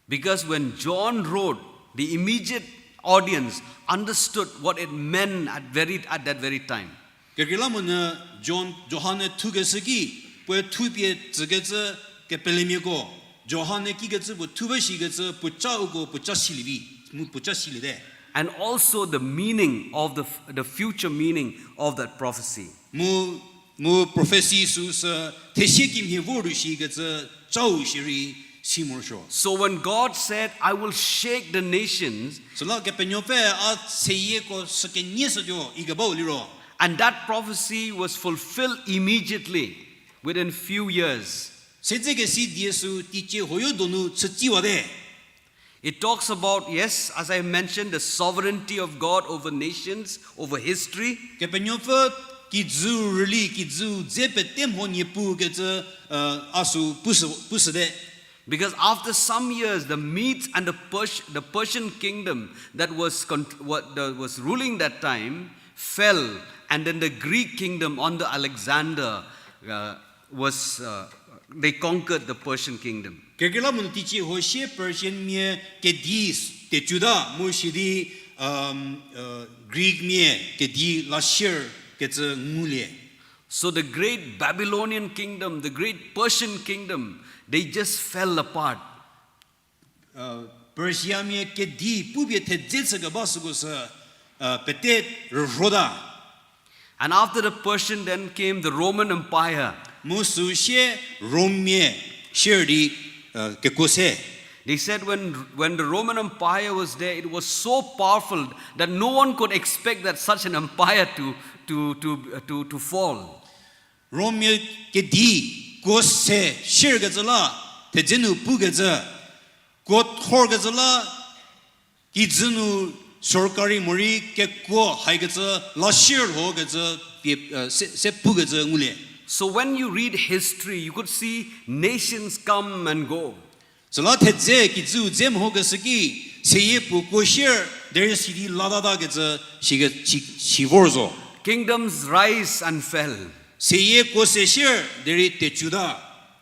Because when John wrote, the immediate audience understood what it meant at very, at that very time. Kekreilamonyü John, Johan-e thukeshü ki, puoe thupie tsükecü kepelemiako, Johan-e kikecü puo thu ba shikecü puoca uko puoca silie vi, mu puoca siliete. And also the meaning of the f-, the future meaning of that prophecy. Mu, mu prophecy süsü thesie kimhie vor tuo shikecü cau shierei si morosuo. So when God said, "I will shake the nations," Süla Kepenuopfü a seyieko sükenie shütuo ikebau liro. And that prophecy was fulfilled immediately, within few years. Siedzekesi die sü teicie huoyo donu chütsiwate. It talks about, yes, as I mentioned, the sovereignty of God over nations, over history. Kepenuopfü kijü rüli, kijü dze pete mho Niepuu kecü, uh, a sü pushü, pushüte. Because after some years, the Medes and the Pers-, the Persian kingdom that was con-, what, that was ruling that time fell, and then the Greek kingdom under Alexander, uh, was, uh, they conquered the Persian kingdom. Kekreilamonyü teicie huo sie Persian mia kedi s-, tecuta mu sidi, um, uh, Greek mia kedi lashir kecü ngulie. So the great Babylonian kingdom, the great Persian kingdom, they just fell apart. Uh, Persia mia kedi pupie thedze chükeba süko sü, uh, pete rürhota. And after the Persian, then came the Roman Empire. Mu süsie Rom mia sier di, uh, kekuo se. They said when, when the Roman Empire was there, it was so powerful that no one could expect that such an empire to, to, to, to, to fall. Rom mia kedi kuo se sierkecü la, thedze nu pukecü, kuo thorkecü la, kijü nu sorkari morei kekuo haikecü la sier lhokecü pie, uh, se, se pukecü ngulie. So when you read history, you could see nations come and go. Süla thedze kijüu dze mehokeshü ki, seyie puo kuo sier, derei sidi latata kecü, sike, si, si vor zo. Kingdoms rise and fell. Seyie kuo se sier, derei tecuta.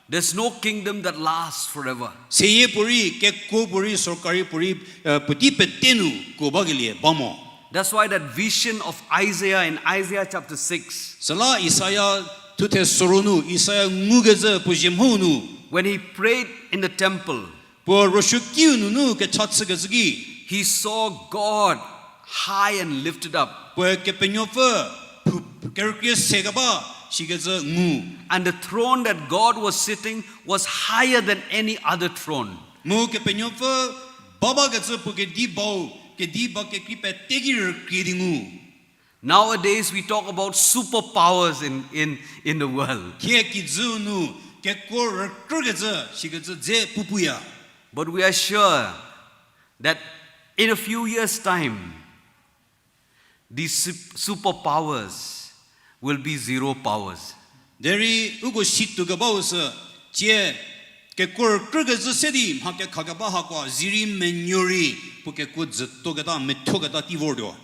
There's no kingdom that lasts forever. Seyie puorei, kekuo puorei, sorkari puorei, eh, puotei pete nu kuo bakelie ba mo. That's why that vision of Isaiah in Isaiah chapter six, süla Isaia thuthe soro nu, Isaia ngukecü puo zhie mho nu, when he prayed in the temple, puo rüsuokiu nunu kecha chükecü ki, he saw God high and lifted up. Puoe Kepenuopfü phu-, kerükrie se keba shikecü ngu. And the throne that God was sitting was higher than any other throne. Mu Kepenuopfü ba bakecü puo kedi bau, kedi ba kekrei pete ki rükrie di ngu. Nowadays, we talk about superpowers in, in, in the world. Thie kijü nu kekuo rükrükecü shikecü dze pupuya. But we are sure that in a few years' time, these sup-, superpowers will be zero powers. Derei uko situo kebau sü, tsie kekuo rükrükecü se di mha kekha keba hakoa zirei menuo rei puo kekuo dzütuoketa, methuoketa tei vortuo.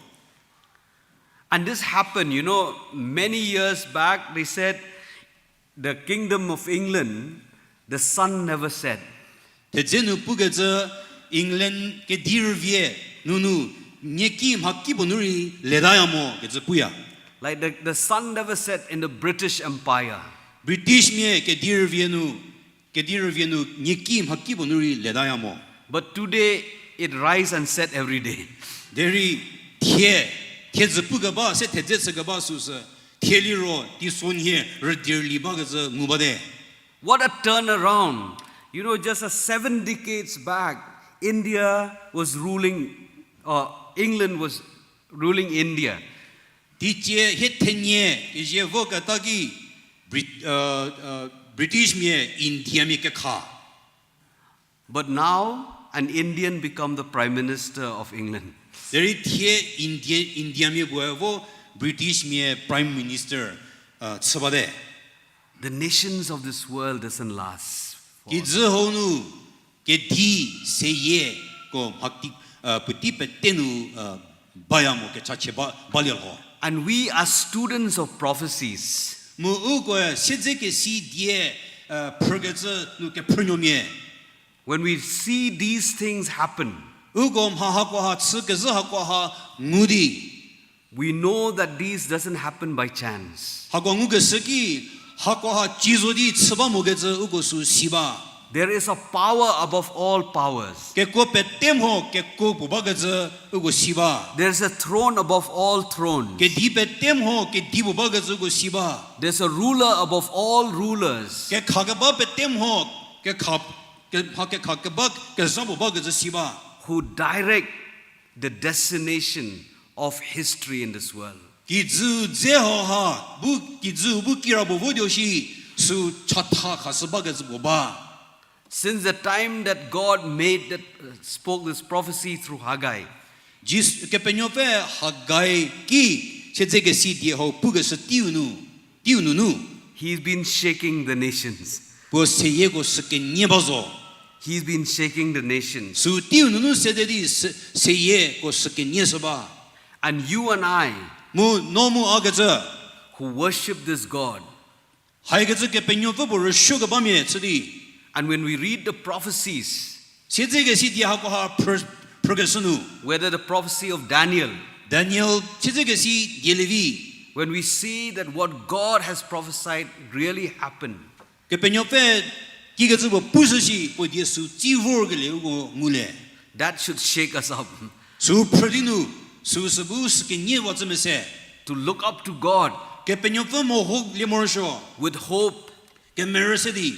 And this happened, you know, many years back, they said, the kingdom of England, the sun never set. Thedze nu pukecü England kedi rüvie nunu nieki mhakipuo nu rei letaya mo kecü puya. Like the, the sun never set in the British Empire. British mia kedi rüvie nu, kedi rüvie nu nieki mhakipuo nu rei letaya mo. But today, it rise and set every day. Derei thie, thiedzü pukeba, se thedze chükeba süsü, thie liro teisonhie rüdirli bakecü ngu bate. What a turnaround. You know, just a seven decades back, India was ruling, uh, England was ruling India. Teicie hie thenie kezie voketa ki Brit-, uh, uh, British mia India mia kekha. But now, an Indian become the Prime Minister of England. Derei thie India, India mia puoe vo British mia Prime Minister, uh, chü bate. The nations of this world doesn't last forever. Kijü hau nu kedi seyieko mhaki, uh, puotei pete nu, uh, baya mo kechachie ba, balie lho. And we are students of prophecies. Mu ukoe siedzekesi die, uh, phrükecü nu kephrünuomia. When we see these things happen, uko mha hakoha chükezhü hakoha ngu di we know that this doesn't happen by chance. Hako ngukeshü ki, hakoha ci zo di chü ba mokecü uko sü si ba. There is a power above all powers. Kekuo pete mho kekuo puo bakecü uko si ba. There is a throne above all thrones. Kedi pete mho kedi puo bakecü uko si ba. There's a ruler above all rulers. Kekhakeba pete mho kekha, ke-, mha kekhakeba kezha puo bakecü si ba. Who direct the destination of history in this world. Kijü dze hauha, bu kijü bu kira puo votuo shi, sü chatha khashü bakecü puo ba. Since the time that God made that, uh, spoke this prophecy through Haggai, Jis-, Kepenuopfü Haggai ki siedzekesi die hau pukeshü teiu nu, teiu nunu, he's been shaking the nations. Puo seyieko sü kenie ba zo. He's been shaking the nations. Sü teiu nunu sede di se-, seyieko sü kenie shü ba. And you and I, mu no mu a kecü, who worship this God, haikecü Kepenuopfü puo rüsuokebamia chü di, and when we read the prophecies, siedzekesi die hakoha phrü-, phrükeshü nu, whether the prophecy of Daniel, Daniel siedzekesi dielievi, when we see that what God has prophesied really happened, Kepenuopfü kikecü puo pushü shi puo die sü tsi vorkelie uko ngulie. That should shake us up. Sü phrü di nu, süsü bu sü kenie wacü mese. To look up to God Kepenuopfü meholie morosuo. With hope Kemerü se di.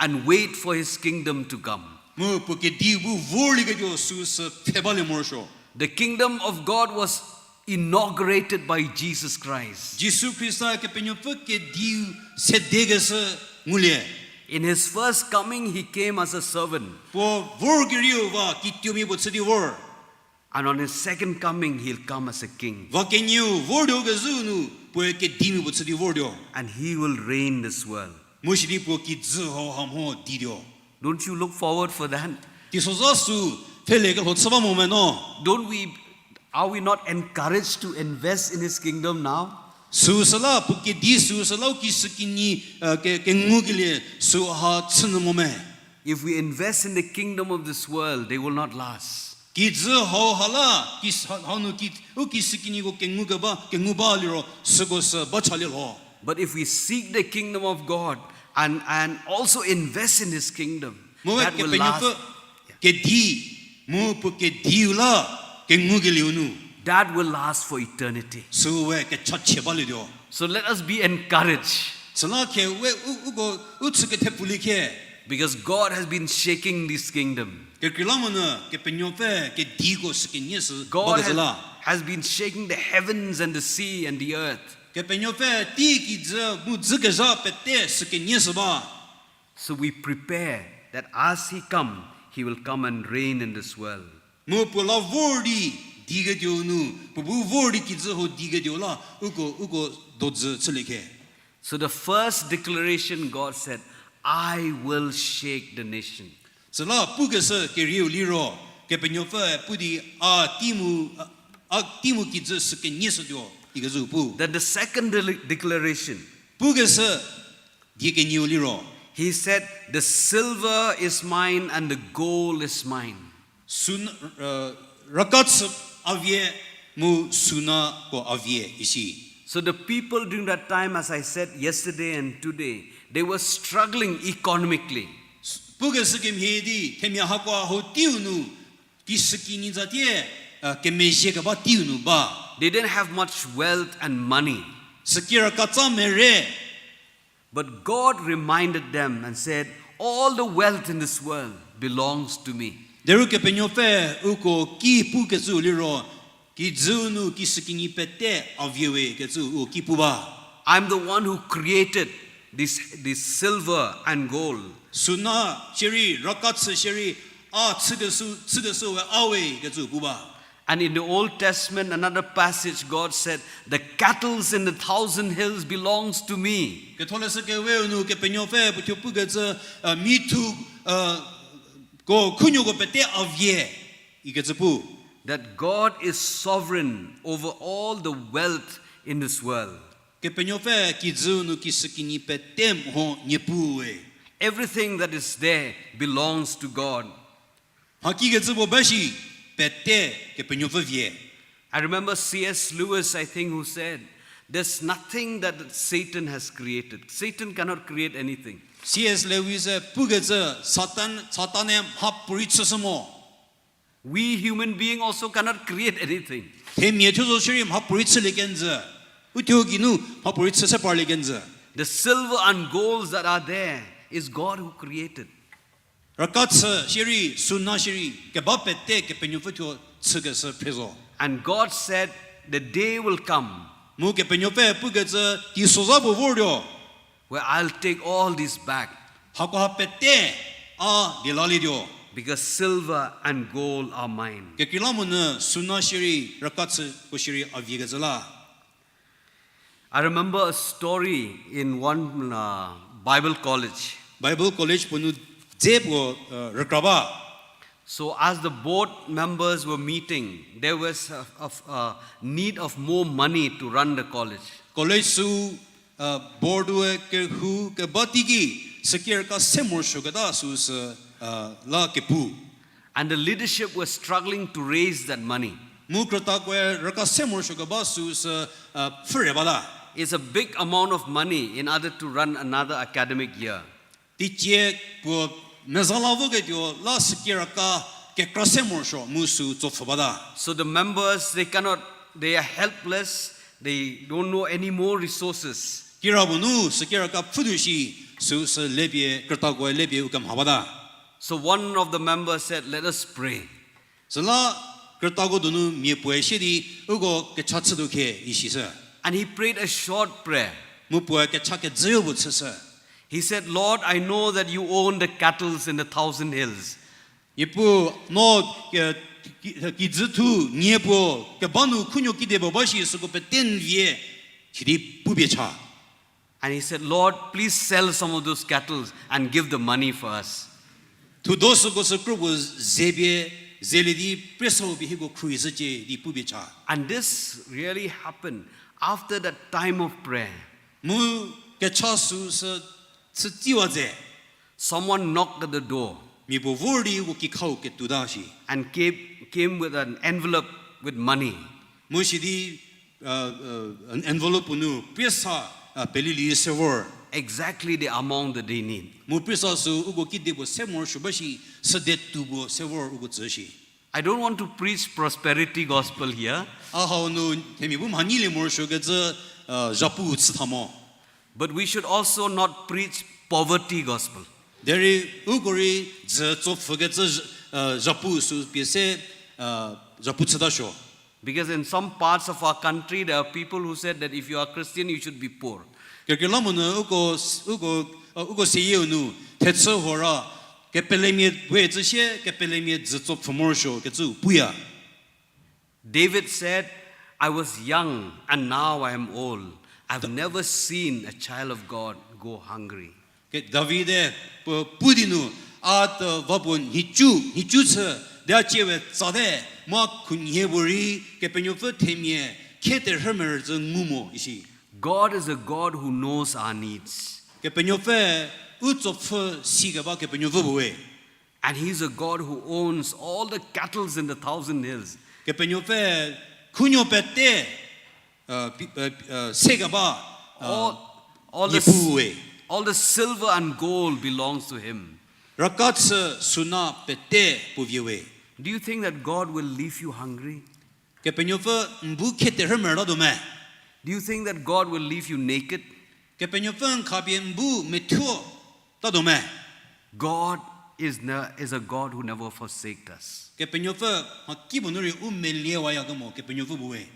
And wait for his kingdom to come. Mu puo kediu bu vorlieketuo süsü pfhe balie morosuo. The kingdom of God was inaugurated by Jesus Christ. Jisu Khrista Kepenuopfü kediu sedekeshü ngulie. In his first coming, he came as a servant. Puo vorkerieu va kituomia puo chü di vor. And on his second coming, he'll come as a king. Va kenieu vortuo kezhü nu puoe kedimia puo chü di vortuo. And he will reign this world. Mu sidi puo kijü hauha mho dituo. Don't you look forward for that? Teisozha sü pfhelekelho chü ba mo me no? Don't we, are we not encouraged to invest in his kingdom now? Süu süla, puo kedi süu süla u kishükinyi, eh, ke, kengukelie süu ha chünyü mo me. If we invest in the kingdom of this world, they will not last. Kijü hau ha la, ki, ha, hau nu ki, u kishükinyiko kengu keba, kengu ba liro, süko sü ba chalie lho. But if we seek the kingdom of God and, and also invest in his kingdom, that will last. Mu we Kepenuopfü kedi, mu puo kediu la, kengukelieu nu. That will last for eternity. Süu we kechachie balietuo. So let us be encouraged. Süla khe we u, uko, u chü kethepfulie khe. Because God has been shaking this kingdom. Kekreilamonyü Kepenuopfü kediko sükenie shü ba kezhü la. God has, has been shaking the heavens and the sea and the earth. Kepenuopfü tei kijü mu dzükezha pete sükenie shü ba. So we prepare that as he come, he will come and reign in this world. Mu puo la vor di diketuo nu, puo bu vor di kijü ho diketuo la, uko, uko dojü chülie khe. So the first declaration God said, I will shake the nation. Süla pukeshü kerieu liro, Kepenuopfü pu di a tei mu, a, a tei mu kijü sükenie shütuo, ikecü pu. Then the second de-, declaration. Pukeshü die kenieu liro. He said, the silver is mine and the gold is mine. Suna, raka chü a vie mu sunako a vie isi. So the people during that time, as I said yesterday and today, they were struggling economically. Pukeshü kemhie di, themia hakoa ho teiu nu, kishükinyi zatie, kemezhie keba teiu nu ba. They didn't have much wealth and money. Süki raka tsa mere. But God reminded them and said, all the wealth in this world belongs to me. Derei Kepenuopfü uko ki pukecü liro, kijüu nu kishükinyi pete a vie we kecü u ki pu ba. I'm the one who created this, this silver and gold. Suna shierei, raka chü shierei, a chükeshü, chükeshü we a we kecü pu ba. And in the Old Testament, another passage, God said, the cattles in the thousand hills belongs to me. Ketholeshü Keweu nu Kepenuopfü puo thuo pukecü, mi thu, ko khunuoko pete a vie, ikecü pu. That God is sovereign over all the wealth in this world. Kepenuopfü kijüu nu kishükinyi pete mho niepu we. Everything that is there belongs to God. Mha kikecü puo ba shi pete Kepenuopfü vie. I remember C S Lewis, I think, who said, there's nothing that Satan has created. Satan cannot create anything. C S Lewis-e pukecü Satan, Satan-e mhapuorei chüshü mo. We human being also cannot create anything. Themia thuo zo shierei mhapuorei chülie kenjü. Uthuo geinu mhapuorei chüse parlie kenjü. The silver and golds that are there is God who created. Raka chü shierei, suna shierei, keba pete Kepenuopfü thuo chükeshü phre zo. And God said, the day will come. Mu Kepenuopfü pukecü teisozha puo vortuo. Where I'll take all this back. Hakoha pete a lielalietuo. Because silver and gold are mine. Kekreilamonyü suna shierei, raka chüko shierei a viekecü la. I remember a story in one, uh, Bible college. Bible college puo nu dze puo, rükra ba. So as the board members were meeting, there was a, a, a need of more money to run the college. College sü, board-e kerhu keba teiki, süki raka se morosuoketa süsü la kepu. And the leadership was struggling to raise that money. Mu krütakoe raka se morosuo keba süsü pfhüre bata. It's a big amount of money in order to run another academic year. Teicie puo meza la voketuo la süki raka kekra se morosuo mu sü tsopfhü bata. So the members, they cannot, they are helpless, they don't know any more resources. Kirapuo nu süki raka pfhütuo shi, süsü lepie, krütakoe lepie u kemha bata. So one of the members said, let us pray. Süla krütako donu mia puoe sie di uko kecha chütuo khe isishü. And he prayed a short prayer. Mu puoe kecha kejüu puo chüshü. He said, Lord, I know that you own the cattles in the thousand hills. Niepuu, no, kijü thu nie puo keba nu khunuo kedipuo ba shi süko pete n vie, sidi pupie cha. And he said, Lord, please sell some of those cattles and give the money for us. Thudo süko sü kro puo ze pie, zelie di pressou pie hieko khruohishücie di pupie cha. And this really happened. After that time of prayer, mu kecha süu sü chütsiwa ze, someone knocked at the door mia puo vor di uko kikhau ketuota shi. And came, came with an envelope with money. Mu sidi, uh, uh, an envelope nu paisa, uh, pelelie se vor. Exactly the amount that they need. Mu paisa sü uko kedipuo se morosuo ba shi, süde tuo puo se vor uko tsü shi. I don't want to preach prosperity gospel here. A hau nu themia bu mhanyilie morosuokecü, uh, zhapu chütha mo. But we should also not preach poverty gospel. Derei uko rei dzü tsopfhükecü, uh, zhapu sü pie se, uh, zhapu chütasuo. Because in some parts of our country, there are people who said that if you are Christian, you should be poor. Kekreilamonyü uko, uko, uh, uko seyieu nu thechü hora, kepelemia we tsü sie, kepelemia dzü tsopfhü morosuokecü puya. David said, I was young and now I am old. I've never seen a child of God go hungry. Ke David-e pu, pu di nu, a tü va puo nhicu, nhicu chü, di a cie we tsate, mha khunhie puorei, Kepenuopfü themia, khe terhümerü tsü ngu mo, isi. God is a God who knows our needs. Kepenuopfü u tsopfhü sikeba Kepenuopfü puo we. And he is a God who owns all the cattles in the thousand hills. Kepenuopfü khunuo pete, uh, sekeba, uh, all, all the, Niepuu we. All the silver and gold belongs to him. Raka chü suna pete puo vie we. Do you think that God will leave you hungry? Kepenuopfü n bu khe terhümerütatuo me? Do you think that God will leave you naked? Kepenuopfü n khapie n bu methuo tatuo me? God is, ne- is a God who never forsaked us. Kepenuopfü mhakipuo nu rei u meliewayakemo Kepenuopfü puo we.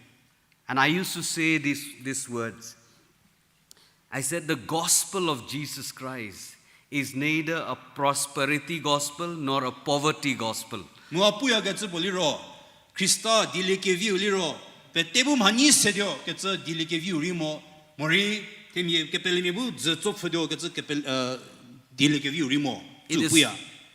And I used to say these, these words. I said, the gospel of Jesus Christ is neither a prosperity gospel nor a poverty gospel. Mu a puyakecü puo liro, Khrista dieliekeviu liro, pete bu mhanyi setuo kecü dieliekeviu rei mo, morei themia kepelemia bu dzü tsopfhütuo kecü kepel-, dieliekeviu rei mo. It is,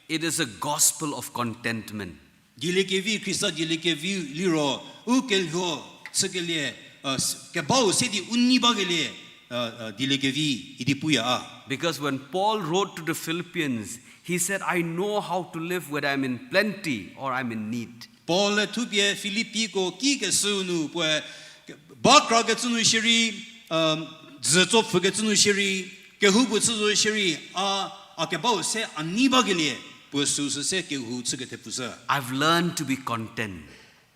it is a gospel of contentment. Dieliekevi, Khrista dieliekeviu liro, u kelhuo chükelie, uh, kebau se di u nei bakelie, uh, dieliekevi idi puya a. Because when Paul wrote to the Philippians, he said, I know how to live whether I'm in plenty or I'm in need. Paul-e thupie Filippiko kikeshüu nu puoe, ba krakecü nu shierei, dzü tsopfhükecü nu shierei, kehoupuo chü zo shierei, a, a kebau se a nei bakelie, puo süu sü se kehou chükethepfushü. I've learned to be content.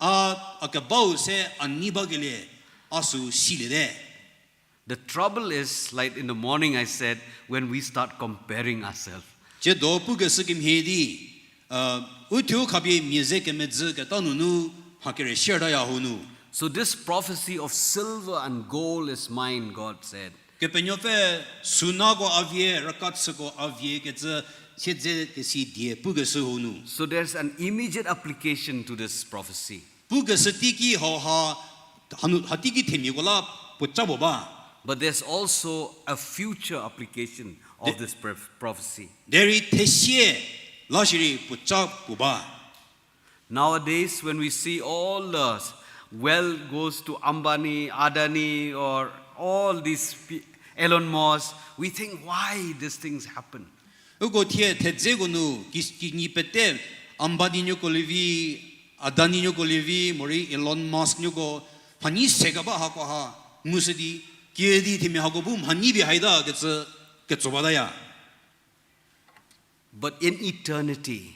A, a kebau se a nei bakelie, a süu siliete. The trouble is, like in the morning I said, when we start comparing ourselves. Tsiedo pukeshü kemhie di, uh, u thuo khapie mia ze kemedzü keta nunu mha kere shiertaya hau nu. So this prophecy of silver and gold is mine, God said. Kepenuopfü sünako a vie, raka chüko a vie kecü siedze kesi die pukeshü hau nu. So there's an immediate application to this prophecy. Pukeshü teiki hauha, hanu, hateiki themiako la puoca puo ba. But there's also a future application of this prophecy. Derei thesie la shierei puoca puo ba. Nowadays, when we see all the wealth goes to Ambani, Adani, or all these pe- Elon Musk, we think, why these things happen? Uko thie thedzeko nu ki- kinyi pete Ambani nuoko lievi, Adani nuoko lievi, morei Elon Musk nuoko, mhanyi sekeba hako ha ngushü di, kiüdi themia hako bu mhanyi pie haita kecü ketso bataya. But in eternity,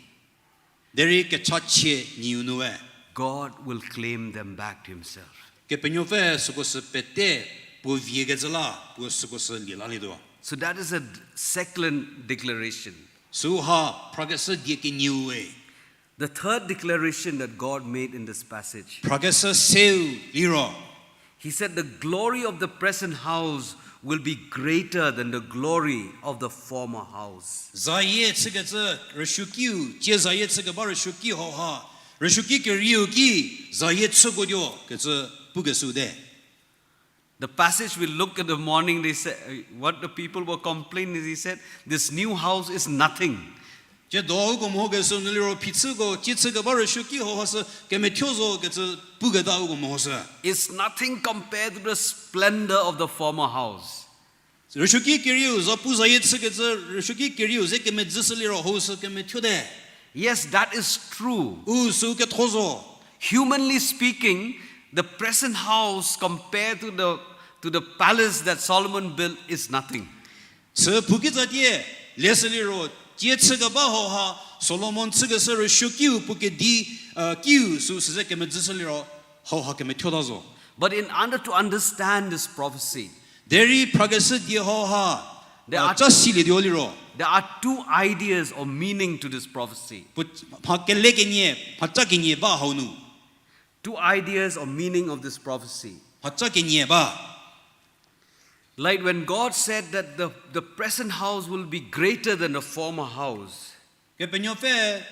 derei kechachie niu nu we, God will claim them back to himself. Kepenuopfü süko sü pete puo vie kecü la, puo süko sü lie lalietuo. So that is a d- second declaration. Süu ha phrakeshü die kenieu we. The third declaration that God made in this passage. Phrakeshü seu liro. He said, the glory of the present house will be greater than the glory of the former house. Zayie chükecü rüsuokiu, tsie zayie chükeba rüsuoki hauha, rüsuoki kerieu ki zayie chükotuo kecü pukeshüte. The passage we look at the morning, they say, uh, what the people were complaining is, he said, this new house is nothing. Tsiedo uko mehokeshü nu liro phichüko, tsie chükeba rüsuoki hauha sü kemethuo zo kecü puketa uko mehoshü. It's nothing compared to the splendor of the former house. Rüsuoki kerieu, zapu zayie chükecü, rüsuoki kerieu ze kemedzüshü liro hau sü kemethuote. Yes, that is true. U sü ketho zo. Humanly speaking, the present house compared to the, to the palace that Solomon built is nothing. Sü phukitsatie, leshü liro, tsie chükeba hauha, Solomon chükeshü rüsuokiu puo kedi, kiu sü süze kemedzüshü liro, hauha kemethuota zo. But in order to understand this prophecy, derei phrakeshü die hauha, there are, ca silietuo liro, there are two ideas or meaning to this prophecy. Mha kele kenie, mhaca kenie ba hau nu. Two ideas or meaning of this prophecy. Mhaca kenie ba. Like when God said that the, the present house will be greater than the former house. Kepenuopfü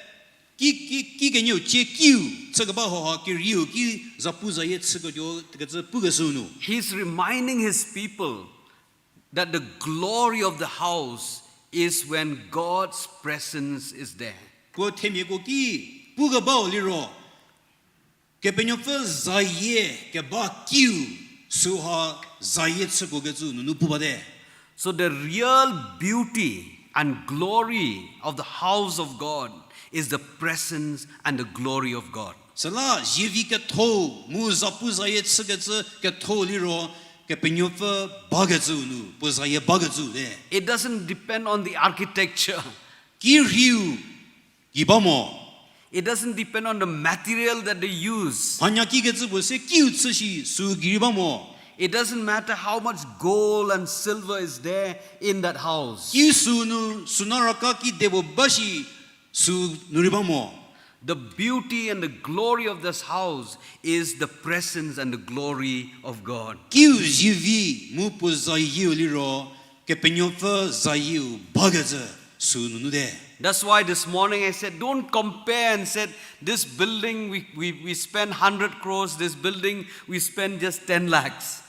ki, ki, kikenieu tsie kiu chükeba hauha kerieu ki zapu zayie chüketuo kecü pukeshü nu, He's reminding his people that the glory of the house is when God's presence is there. Puo themiako ki pukebau liro, Kepenuopfü zayie keba kiu süha zayie chüko kecü nunu pu bate. So the real beauty and glory of the house of God is the presence and the glory of God. Süla zievi ketho mu zapu zayie chükecü ketho liro Kepenuopfü bakecüu nu, puo zayie bakecüu te. It doesn't depend on the architecture. Ki rhiu gei ba mo. It doesn't depend on the material that they use. Mhanya kikecü puo se kiu chü shi sü gei rei ba mo. It doesn't matter how much gold and silver is there in that house. Ki sünu süna raka kide puo ba shi sünu rei ba mo. The beauty and the glory of this house is the presence and the glory of God. Kiu zievi mu puo zayieu liro, Kepenuopfü zayieu bakecü sünunu te. That's why this morning I said, don't compare and said, this building we, we, we spend hundred crores, this building we spend just ten lakhs.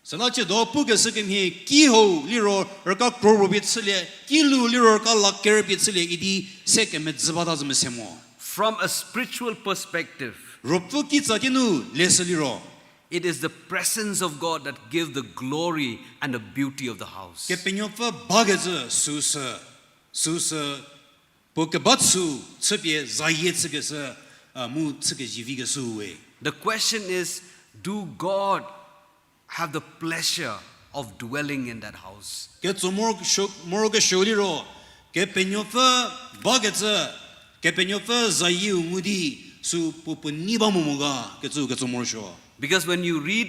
Süla tsiedo pukeshü kemhie, ki hau liro raka crore pie chülie, ki lu liro raka lakh kerü pie chülie idi se kemedzü bata zü mese mo. From a spiritual perspective, Ruopfü kitsa kinu leshü liro, it is the presence of God that gives the glory and the beauty of the house. Kepenuopfü bakecü süsü, süsü, puo keba chü, chüpie zayie chükeshü, a, mu chükezivi keshüu we. The question is, do God have the pleasure of dwelling in that house? Ketso moro kesho, morokesuo liro, Kepenuopfü bakecü, Kepenuopfü zayieu ngu di, sü puo puo nei ba mo mo ga, kecü ketso morosuo. Because when you read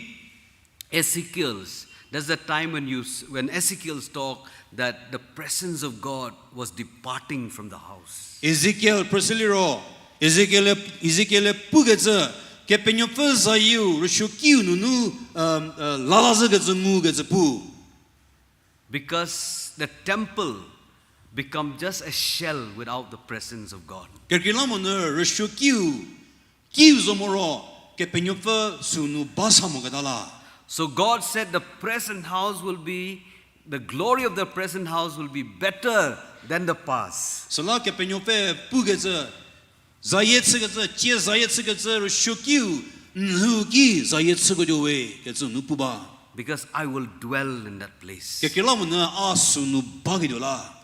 Ezekiel's, that's the time when you s-, when Ezekiel's talk that the presence of God was departing from the house. Ezekiel phrüshü liro, Ezekiel, Ezekiel pukecü, Kepenuopfü zayieu rüsuokiu nunu, um, uh, lala zhükecü ngukecü pu. Because the temple become just a shell without the presence of God. Kekreilamonyü rüsuokiu, kiu zo moro, Kepenuopfü sünu ba sa moketa la. So God said the present house will be, the glory of the present house will be better than the past. Süla Kepenuopfü pukecü, zayie chükecü, tsie zayie chükecü rüsuokiu, nhü ki zayie chüketuo we kecü nu pu ba. Because I will dwell in that place. Kekreilamonyü a sünu baketuo la.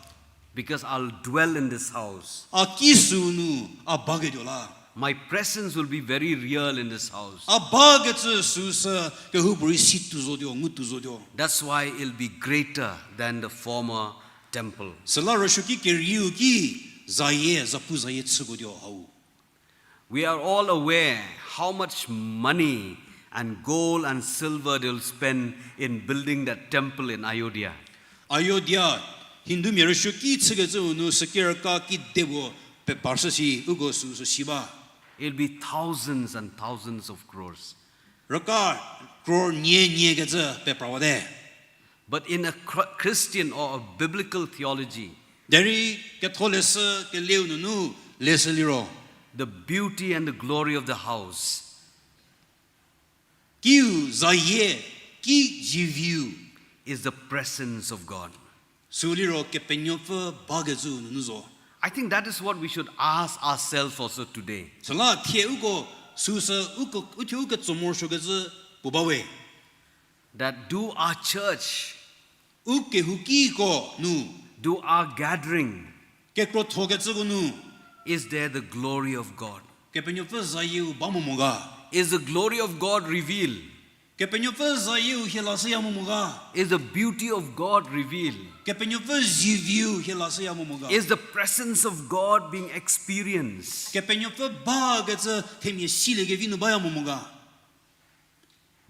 Because I'll dwell in this house. A ki sünu a baketuo la. My presence will be very real in this house. A bakecü süsü kehoupuorei si tuo zotuo, ngu tuo zotuo. That's why it'll be greater than the former temple. Süla rüsuoki kerieu ki zayie, zapu zayie chüketuo hau. We are all aware how much money and gold and silver they'll spend in building that temple in Ayodhya. Ayodhya, Hindumia rüsuoki chükecüu nu süki raka kide puo peparshü shi, uko süsü si ba. It'll be thousands and thousands of crores. Raka crore nie nie kecü peparwate. But in a Chri-, Christian or a biblical theology, Derei ketholeshü keleu nunu leshü liro, the beauty and the glory of the house kiu zayie, ki ziviu is the presence of God. Sü liro Kepenuopfü bakecüu nunu zo. I think that is what we should ask ourselves also today. Süla thie uko süsü uko, u thie uko tso morosuokecü puo ba we. That do our church, u kehoukiko nu, do our gathering, kekrothokecüko nu, is there the glory of God? Kepenuopfü zayieu ba mo mo ga? Is the glory of God revealed? Kepenuopfü zayieu hie lashüya mo mo ga? Is the beauty of God revealed? Kepenuopfü ziviu hie lashüya mo mo ga? Is the presence of God being experienced? Kepenuopfü bakecü themia siliekevi nu baya mo mo ga?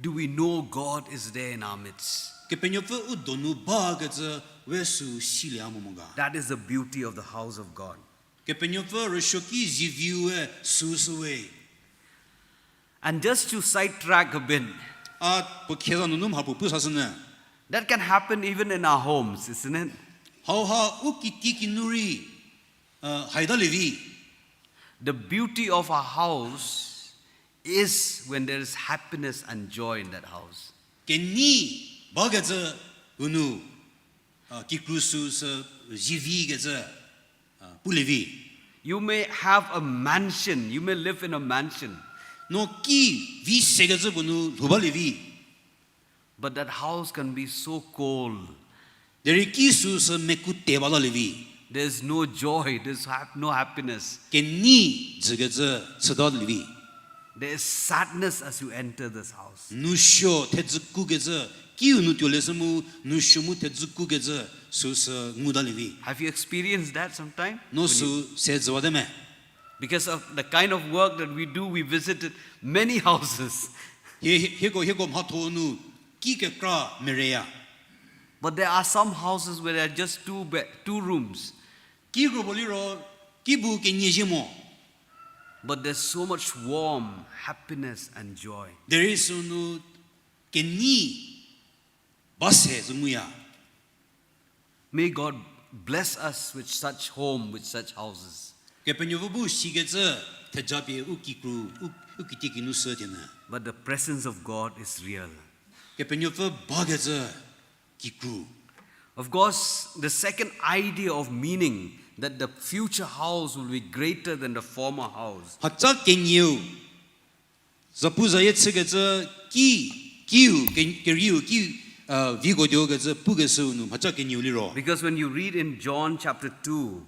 Do we know God is there in our midst? Kepenuopfü u donu bakecü we sü silieya mo mo ga? That is the beauty of the house of God. Kepenuopfü rüsuoki ziviu-e süsü we. And just to sidetrack a bit, a puo khieza nunu mha puo pu sashünyü. That can happen even in our homes, isn't it? Hauha u kitiekinu rei, haita lievi. The beauty of a house is when there is happiness and joy in that house. Kenei bakecü u nu, kikru süsü zivikecü pulievi. You may have a mansion, you may live in a mansion. No ki vi sekecü puo nu lhou balievi. But that house can be so cold. Derei ki süsü mekute bata lievi. There's no joy, there's hap-, no happiness. Kenei dzükecü chüta lievi. There is sadness as you enter this house. Nousuo thedzükukecü, kiu nu tuolieshü mu, nousuo mu thedzükukecü süsü nguta lievi. Have you experienced that sometime? No sü se züwate me? Because of the kind of work that we do, we visited many houses. Hie, hieko, hieko mhatho nu ki kekra mereya. But there are some houses where there are just two be-, two rooms. Ki kropuo liro, ki bu kenie zhie mo. But there's so much warmth, happiness, and joy. Derei sünu kenei ba se zo nguya. May God bless us with such home, with such houses. Kepenuopfü bu sikecü thejapie u kikru, u, u kitiekinu sü thienyü. But the presence of God is real. Kepenuopfü bakecü kikru. Of course, the second idea of meaning that the future house will be greater than the former house. Mhaca kenieu, zapuzayie chükecü ki, kiu, ke-, kerieu ki, viko tuokecü pukeshüu nu mhaca kenieu liro. Because when you read in John chapter two,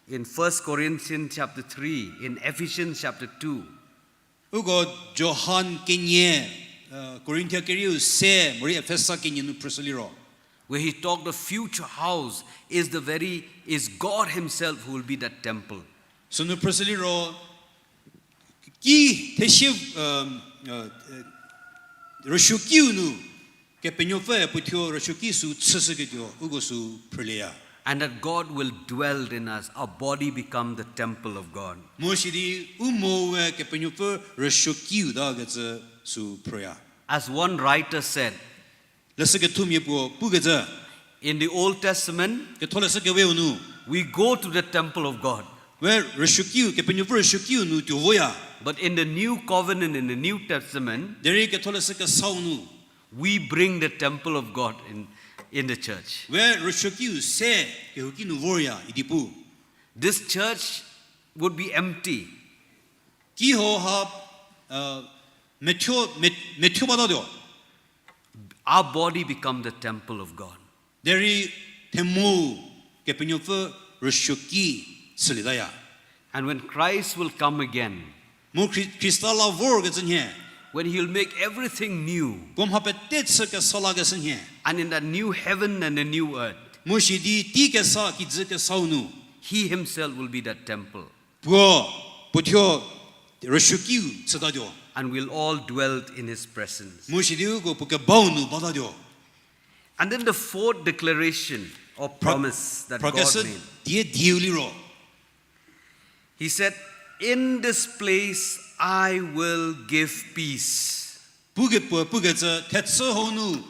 in First Corinthians chapter three, in Ephesians chapter two, uko Johan kenie, Korinthia kerieu se, morei Efesa kenie nu phrüshü liro. Where he talked the future house is the very, is God himself who will be that temple. Sünu phrüshü liro, ki thesie, rüsuokiu nu, Kepenuopfüe puothuo rüsuoki sü chüshüketuo, uko sü phrülieya. And that God will dwell in us, our body become the temple of God. Mu sidi u moe Kepenuopfü rüsuokiu takecü sü phrüya. As one writer said, leshükethumia puo pukecü, in the Old Testament, Ketholeshü Keweu nu, we go to the temple of God. We rüsuokiu, Kepenuopfü rüsuokiu nu tuo voya. But in the new covenant, in the New Testament, derei Ketholeshü Kesau nu, we bring the temple of God in, in the church. We rüsuokiu se kehouki nu vorya idi pu. This church would be empty. Kihouha, methuo, me-, methuo batatuo. Our body become the temple of God. Derei themou Kepenuopfü rüsuoki chülietaya. And when Christ will come again, mu Khri-, Khrista la vorkecü nhie, when he will make everything new, puo mha pete chü kesa lakeshü nhie, and in that new heaven and the new earth, mu sidi tei kesa kijü kesau nu, he himself will be that temple. Puo, puothuo rüsuokiu chütatuo. And we'll all dwell in his presence. Mu sidi uko puo kebau nu batatuo. And then the fourth declaration or promise that God made. Phrakeshü die dieu liro, he said, in this place I will give peace. Pukepuo pukecü, thechü hau nu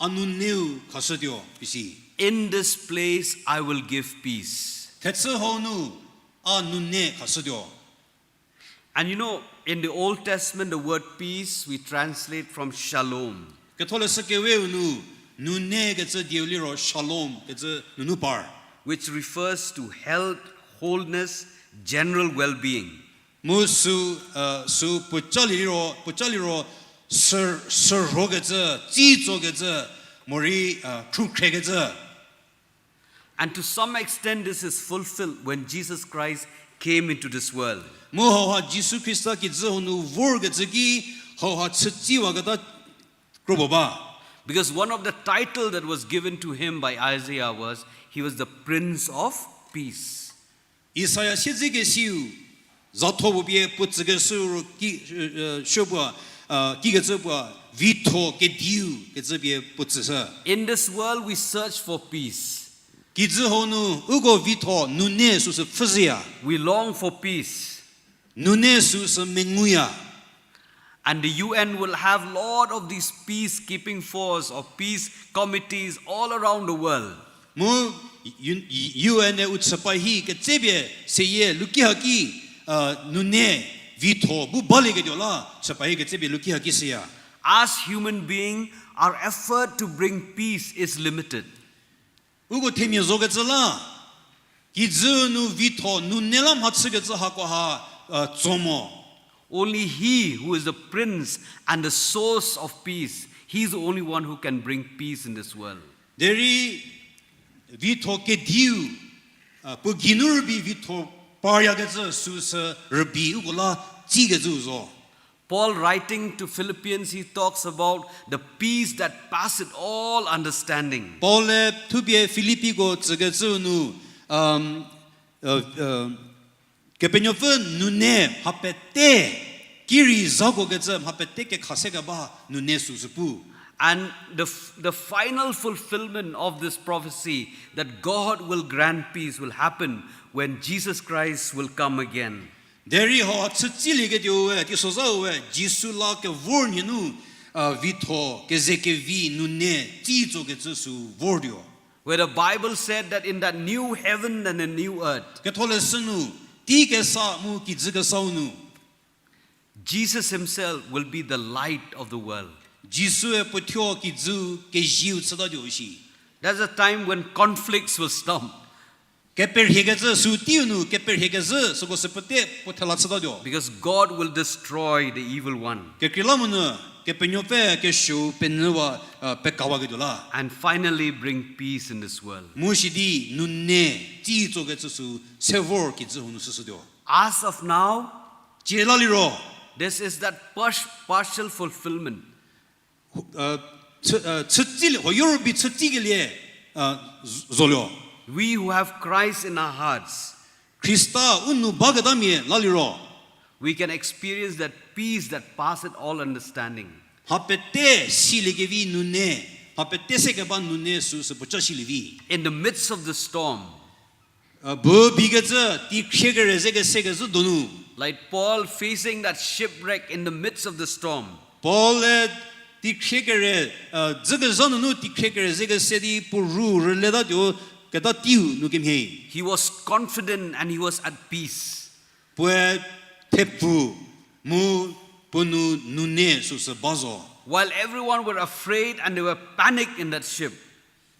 a nuneu khashütuo isi. In this place I will give peace. Thechü hau nu a nune khashütuo. And you know, in the Old Testament, the word peace we translate from shalom. Ketholeshü Keweu nu, nune kecü dieu liro shalom kecü nunu par. Which refers to health, wholeness, general well-being. Mu sü, uh, sü puoca liro, puoca liro, sür-, sürhokecü, tsitsokecü, morei, uh, khrukhrekecü. And to some extent, this is fulfilled when Jesus Christ came into this world. Mu hauha Jisu Khrista kijü hau nu vorkecü ki, hauha chütsiwaketa krobo ba. Because one of the title that was given to him by Isaiah was, he was the Prince of Peace. Isaia siedzekesiu, zatho puo pie puo tsükeshü ro ki, uh, shü puo, uh, kikecü puo, vitho kediu kecü pie puo tsüshü. In this world, we search for peace. Kijü hau nu uko vitho nune süsü pfhüzhüya. We long for peace. Nune süsü menguya. And the U N will have lot of these peacekeeping force or peace committees all around the world. Mu U-, U N-e u chüpa hi ketsepie seyie luki haki, uh, nune vitho bu balieketuo la chüpa hi ketsepie luki haki seya. As human being, our effort to bring peace is limited. Uko themia zokecü la, kijü nu vitho nune la mhachükecü hakoha, uh, tso mo. Only he who is the Prince and the source of peace, he is the only one who can bring peace in this world. Derei vitho kediu, uh, puo geinu rübei vitho paryakecü süsü rübei uko la tsikecü zo. Paul, writing to Philippians, he talks about the peace that passeth all understanding. Paul-e thupie Filippiko tsükecü nu, um, uh, uh, Kepenuopfü nune mha pete, ki rei zhakokecü mha pete kekha se keba nune süsü pu. And the f-, the final fulfillment of this prophecy that God will grant peace will happen when Jesus Christ will come again. Derei hau chütsilieketuoe, teisozhaue, Jisu la kevor nhie nu, uh, vitho, kezekevi, nune, tsitsokecü sü vortuo. Where the Bible said that in that new heaven and a new earth, Ketholeshü nu, tei kesa mu kijü kesau nu, Jesus himself will be the light of the world. Jisue puothuo kijü kezieu chütatuo shi. That's a time when conflicts will stop. Keperhiekecü sü teiu nu, keperhiekezhü süko sü pete puo thela chütatuo. Because God will destroy the evil one. Kekreilamonyü, Kepenuopfü kesuou penyüwa, uh, pekawaketuo la. And finally bring peace in this world. Mu sidi nune, tsitsokecü sü se vor kijü hau nu shüshütuo. As of now, Cielaliro, this is that pars-, partial fulfillment. Uh, chü-, uh, chütsilie, huoyo rübei chütsikelie, uh, z-, zoluo. We who have Christ in our hearts, Khrista u nu baketamia laliro, we can experience that peace that passeth all understanding. Mha pete siliekevi nune, mha pete sekeba nune süsü puoca silievi. In the midst of the storm, uh, bu bikecü, teikhriekere zekesekezhü donu. Like Paul facing that shipwreck in the midst of the storm. Paul-e teikhriekere, uh, dzükezha nunu teikhriekere zekese di puo ru rületatuo keta teiu nu kemhie. He was confident and he was at peace. Puoe thepfu mu puo nu nune süsü ba zo. While everyone were afraid and they were panicked in that ship,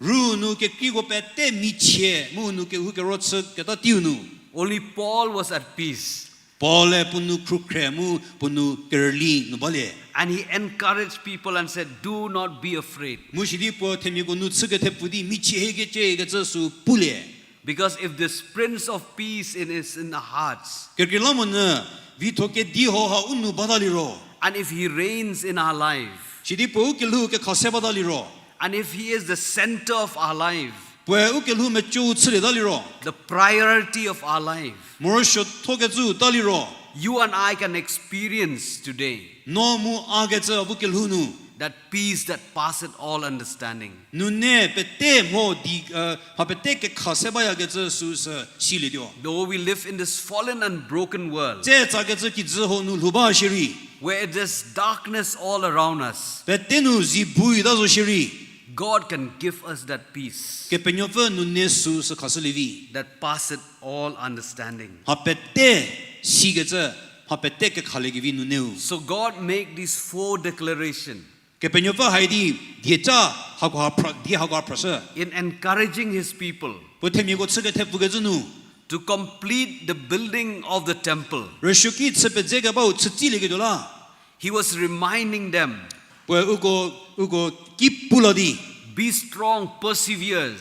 Ru nu kekreiko pete michie mu nu kehoukero chü keta teiu nu, only Paul was at peace. Paul-e puo nu khrukhre mu puo nu kerüli nu balie. And he encouraged people and said, Do not be afraid. Mu sidi puo themiako nu chü kethepfu di michie hiekecü kecü sü pulie. Because if this Prince of Peace in, is in our hearts, Kekreilamonyü, vitho kedi hauha u nu bata liro, and if he reigns in our life, sidi puo u kelhou kekha se bata liro, and if he is the center of our life, puoe u kelhou mecüu chülieta liro, the priority of our life, morosuothokecü ta liro, you and I can experience today, no mu a kecü bu kelhou nu, that peace that passeth all understanding. Nune pete mho di, uh, mha pete kekha se bayakecü süsü silietuo. Though we live in this fallen and broken world, tse tsakecü kijü hau nu lhou ba shierei, where it is darkness all around us, pete nu zi bui ta zo shierei, God can give us that peace, Kepenuopfü nune süsü khashülievi, that passeth all understanding. Mha pete sikecü, mha pete kekhaliekevi nuneu. So God make these four declaration. Kepenuopfü haidi dieca hakoha phra, die hakoha phrashü. In encouraging his people, puo themiako chü kethepfukecü nu, to complete the building of the temple. Rüsuoki chü pedze kebau chütsilieketuo la. He was reminding them, Puoe uko, uko ki pu la di. Be strong, persevere.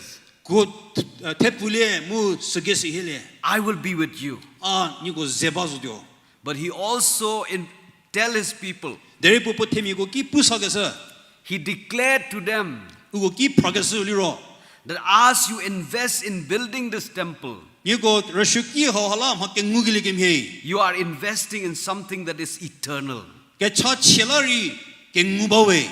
Ko, eh, thepfulie mu sügei sihielie. I will be with you. A nieko ze ba zotuo. But he also in, tell his people, Derei puo puo themiako ki pu sakeshü. He declared to them, Uko ki phrakeshü liro. That as you invest in building this temple, Nieko rüsuoki hau ha la mha kengukelie kemhie. You are investing in something that is eternal. Kechachie la rei kengu ba we.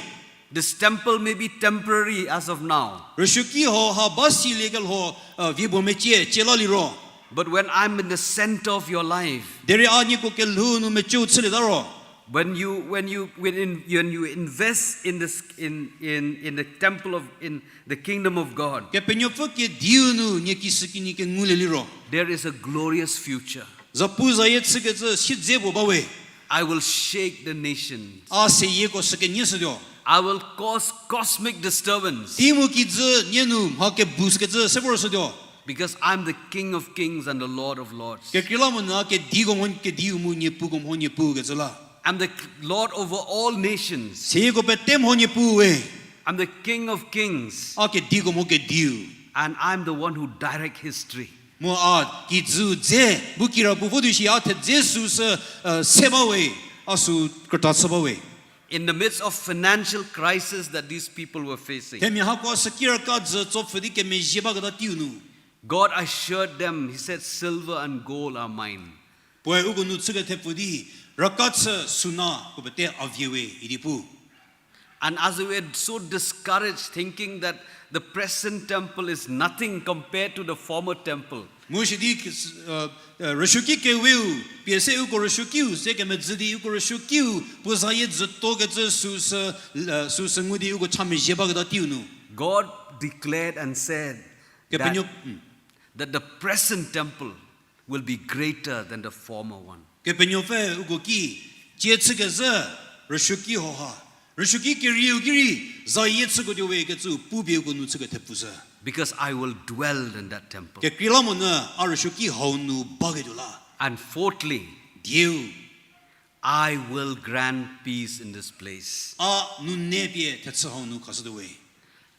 This temple may be temporary as of now. Rüsuoki hau ha ba silie kelho, uh, vie puo mecie, cie la liro. But when I'm in the center of your life, Derei a nieko kelhou nu mecüu chülieta ro. When you, when you, when in, when you invest in this, in, in, in the temple of, in the kingdom of God, Kepenuopfü kediu nu nie kisükinyi kengulie liro. There is a glorious future. Zapuzayie chükecü siedze puo ba we. I will shake the nations. A seyieko sükenie shütuo. I will cause cosmic disturbance. Tei mu kijü nie nu mha kebu sükecü se vorshütuo. Because I'm the King of kings and the Lord of lords. Kekreilamonyü a kediko mho kediu mu niepuko mho niepu kecü la. I'm the Lord over all nations. Seyieko pete mho niepu we. I'm the King of kings. A kediko mho kediu. And I'm the one who direct history. Mu a kijü dze, bu kira bu vo di shi a thedze süsü, uh, se ba we, a sü krüta chü ba we. In the midst of financial crisis that these people were facing, Themia hako sükiraka jü tsopfü di kemezhie baketa teiu nu. God assured them, He said, Silver and gold are mine. Puoe uko nu chükethepfü di, raka chü suna puo pete a vie we idi pu. And as they were so discouraged, thinking that the present temple is nothing compared to the former temple, Mu sidi, uh, uh, rüsuoki keweu, pie se uko rüsuokiu, se kemedzü di uko rüsuokiu, puo zayie jütuokecü süsü, uh, süsü ngu di uko cha mezhie baketa teiu nu. God declared and said that, Kepenuo-, mm. that the present temple will be greater than the former one. Kepenuopfü uko ki, cie chükezhü, rüsuoki hau ha. Rüsuoki kerieu ki rei, zayie chüketuo we kecü pupie uko nu chükethepfü sü. Because I will dwell in that temple. Kekreilamonyü a rüsuoki hau nu baketuo la. And fourthly, Dieu, I will grant peace in this place. A nune pie thechü hau nu khashütuo we.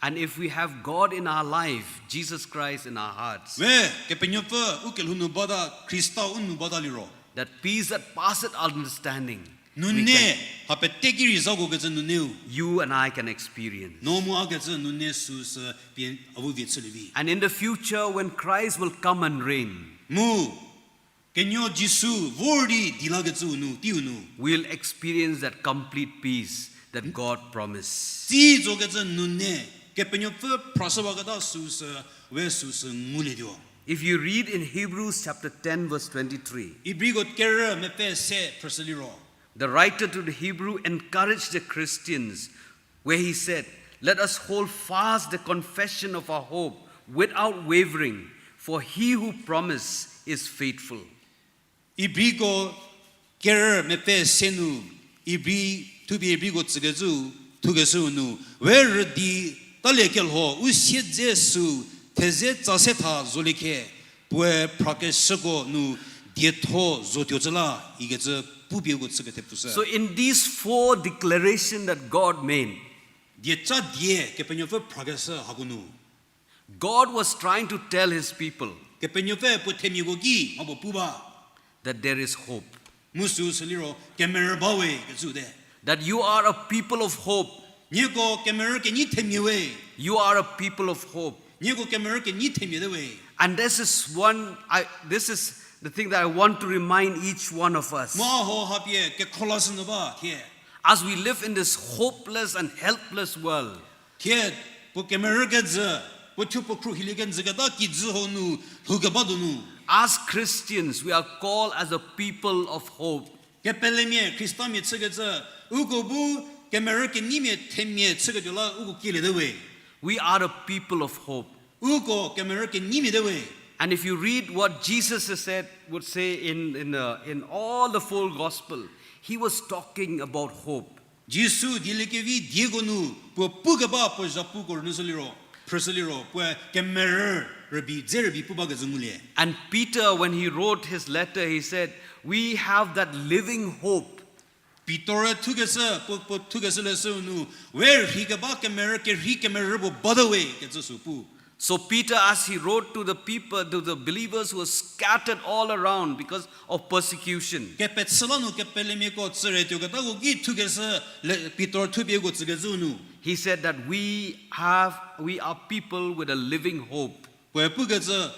And if we have God in our life, Jesus Christ in our hearts, We, Kepenuopfü u kelhou nu bata, Khrista u nu bata liro. That peace that passeth understanding, Nune, ha pete ki rei zhako kecü nuneu. You and I can experience. No mu a kecü nune süsü pie avu vie chülie vi. And in the future, when Christ will come and reign, Mu, kenuo Jisu vor di di lakecüu nu, teiu nu. We'll experience that complete peace that God promised. Tsi zokecü nune, Kepenuopfü phrashüwaketa süsü, we süsü ngulietuo. If you read in Hebrews chapter ten verse twenty-three, Ibriko kerü mepfü se phrüshü liro. The writer to the Hebrew encouraged the Christians where he said, Let us hold fast the confession of our hope without wavering, for he who promised is faithful. Ibriko kerü mepfü se nu, Ibri, thupie Ibriko tsükecü, thukeshüu nu, we rüdi talie kelho u siedze sü theze tsa se tha zolie khe, puoe phrakeshüko nu dietho zotuocü la ikecü pupie uko chükethepfü sü. So in these four declaration that God made, Dieca die Kepenuopfü phrakeshü hako nu. God was trying to tell his people Kepenuopfü puo themiako ki mha puo pu ba. That there is hope. Mu süu sü liro kemerü ba we kecü te. That you are a people of hope. Nieko kemerü kenyi themia we. You are a people of hope. Nieko kemerü kenyi themia te we. And this is one, I, this is the thing that I want to remind each one of us. Mu a ho hapie kekhola sünu ba thie. As we live in this hopeless and helpless world, Thie, puo kemerü kejü, puo thuo puo khruohilie kenjü keta kijü hau nu lhoukeba donu. As Christians, we are called as a people of hope. Kepelemia, Khristamia chükecü, uko bu kemerü kenyimia themia chüketuo la uko kieliete we. We are a people of hope. Uko kemerü kenyimia te we. And if you read what Jesus has said, would say in, in, uh, in all the four gospel, he was talking about hope. Jisu dieliekevi dieko nu puo pukeba puo zhapuko rünyüshü liro. Phrüshü liro, puoe kemerü rübei, dze rübei pu bakecü ngulie. And Peter, when he wrote his letter, he said, "We have that living hope." Pitor-e thukeshü, puo, puo thukeshü leshüu nu, we rhei keba kemerü, kerhei kemerü puo bate we, kecü sü pu. So Peter, as he wrote to the people, to the believers who were scattered all around because of persecution, kepechü la nu kepelemiako tsüre tuoketako ki thukeshü le, Pitor thupie uko tsükecü nu, he said that we have, we are people with a living hope. Puoe pukecü,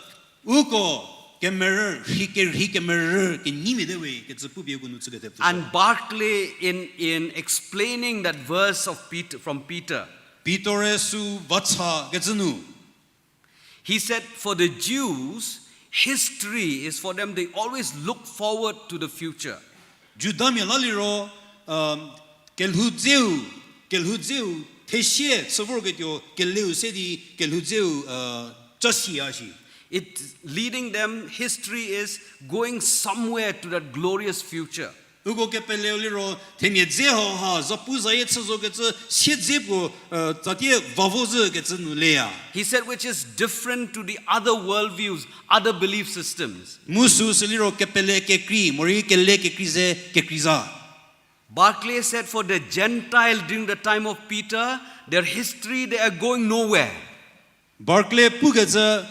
uko kemerü, rhei ke, rhei kemerü kenyimia te we, kecü pupie uko nu tsükete pfü. And Barclay, in, in explaining that verse of Peter, from Peter, Pitor-e sü vacha kecü nu, he said, for the Jews, history is for them, they always look forward to the future. Judamia la liro, um, kelhou dzeu, kelhou dzeu, thesie chü vorketuo keleu se di kelhou dzeu, uh, ca siya shi. It leading them, history is going somewhere to that glorious future. Uko kepeleu liro, themia dze hauha, zapu zayie chü zokecü, siedze puo, uh, tsatie vavozhükecü nu leya. He said, which is different to the other worldviews, other belief systems. Mu süu sü liro kepele kekrei, morei kele kekrei ze, kekrei za. Barclay said, for the Gentile during the time of Peter, their history, they are going nowhere. Barclay pukecü,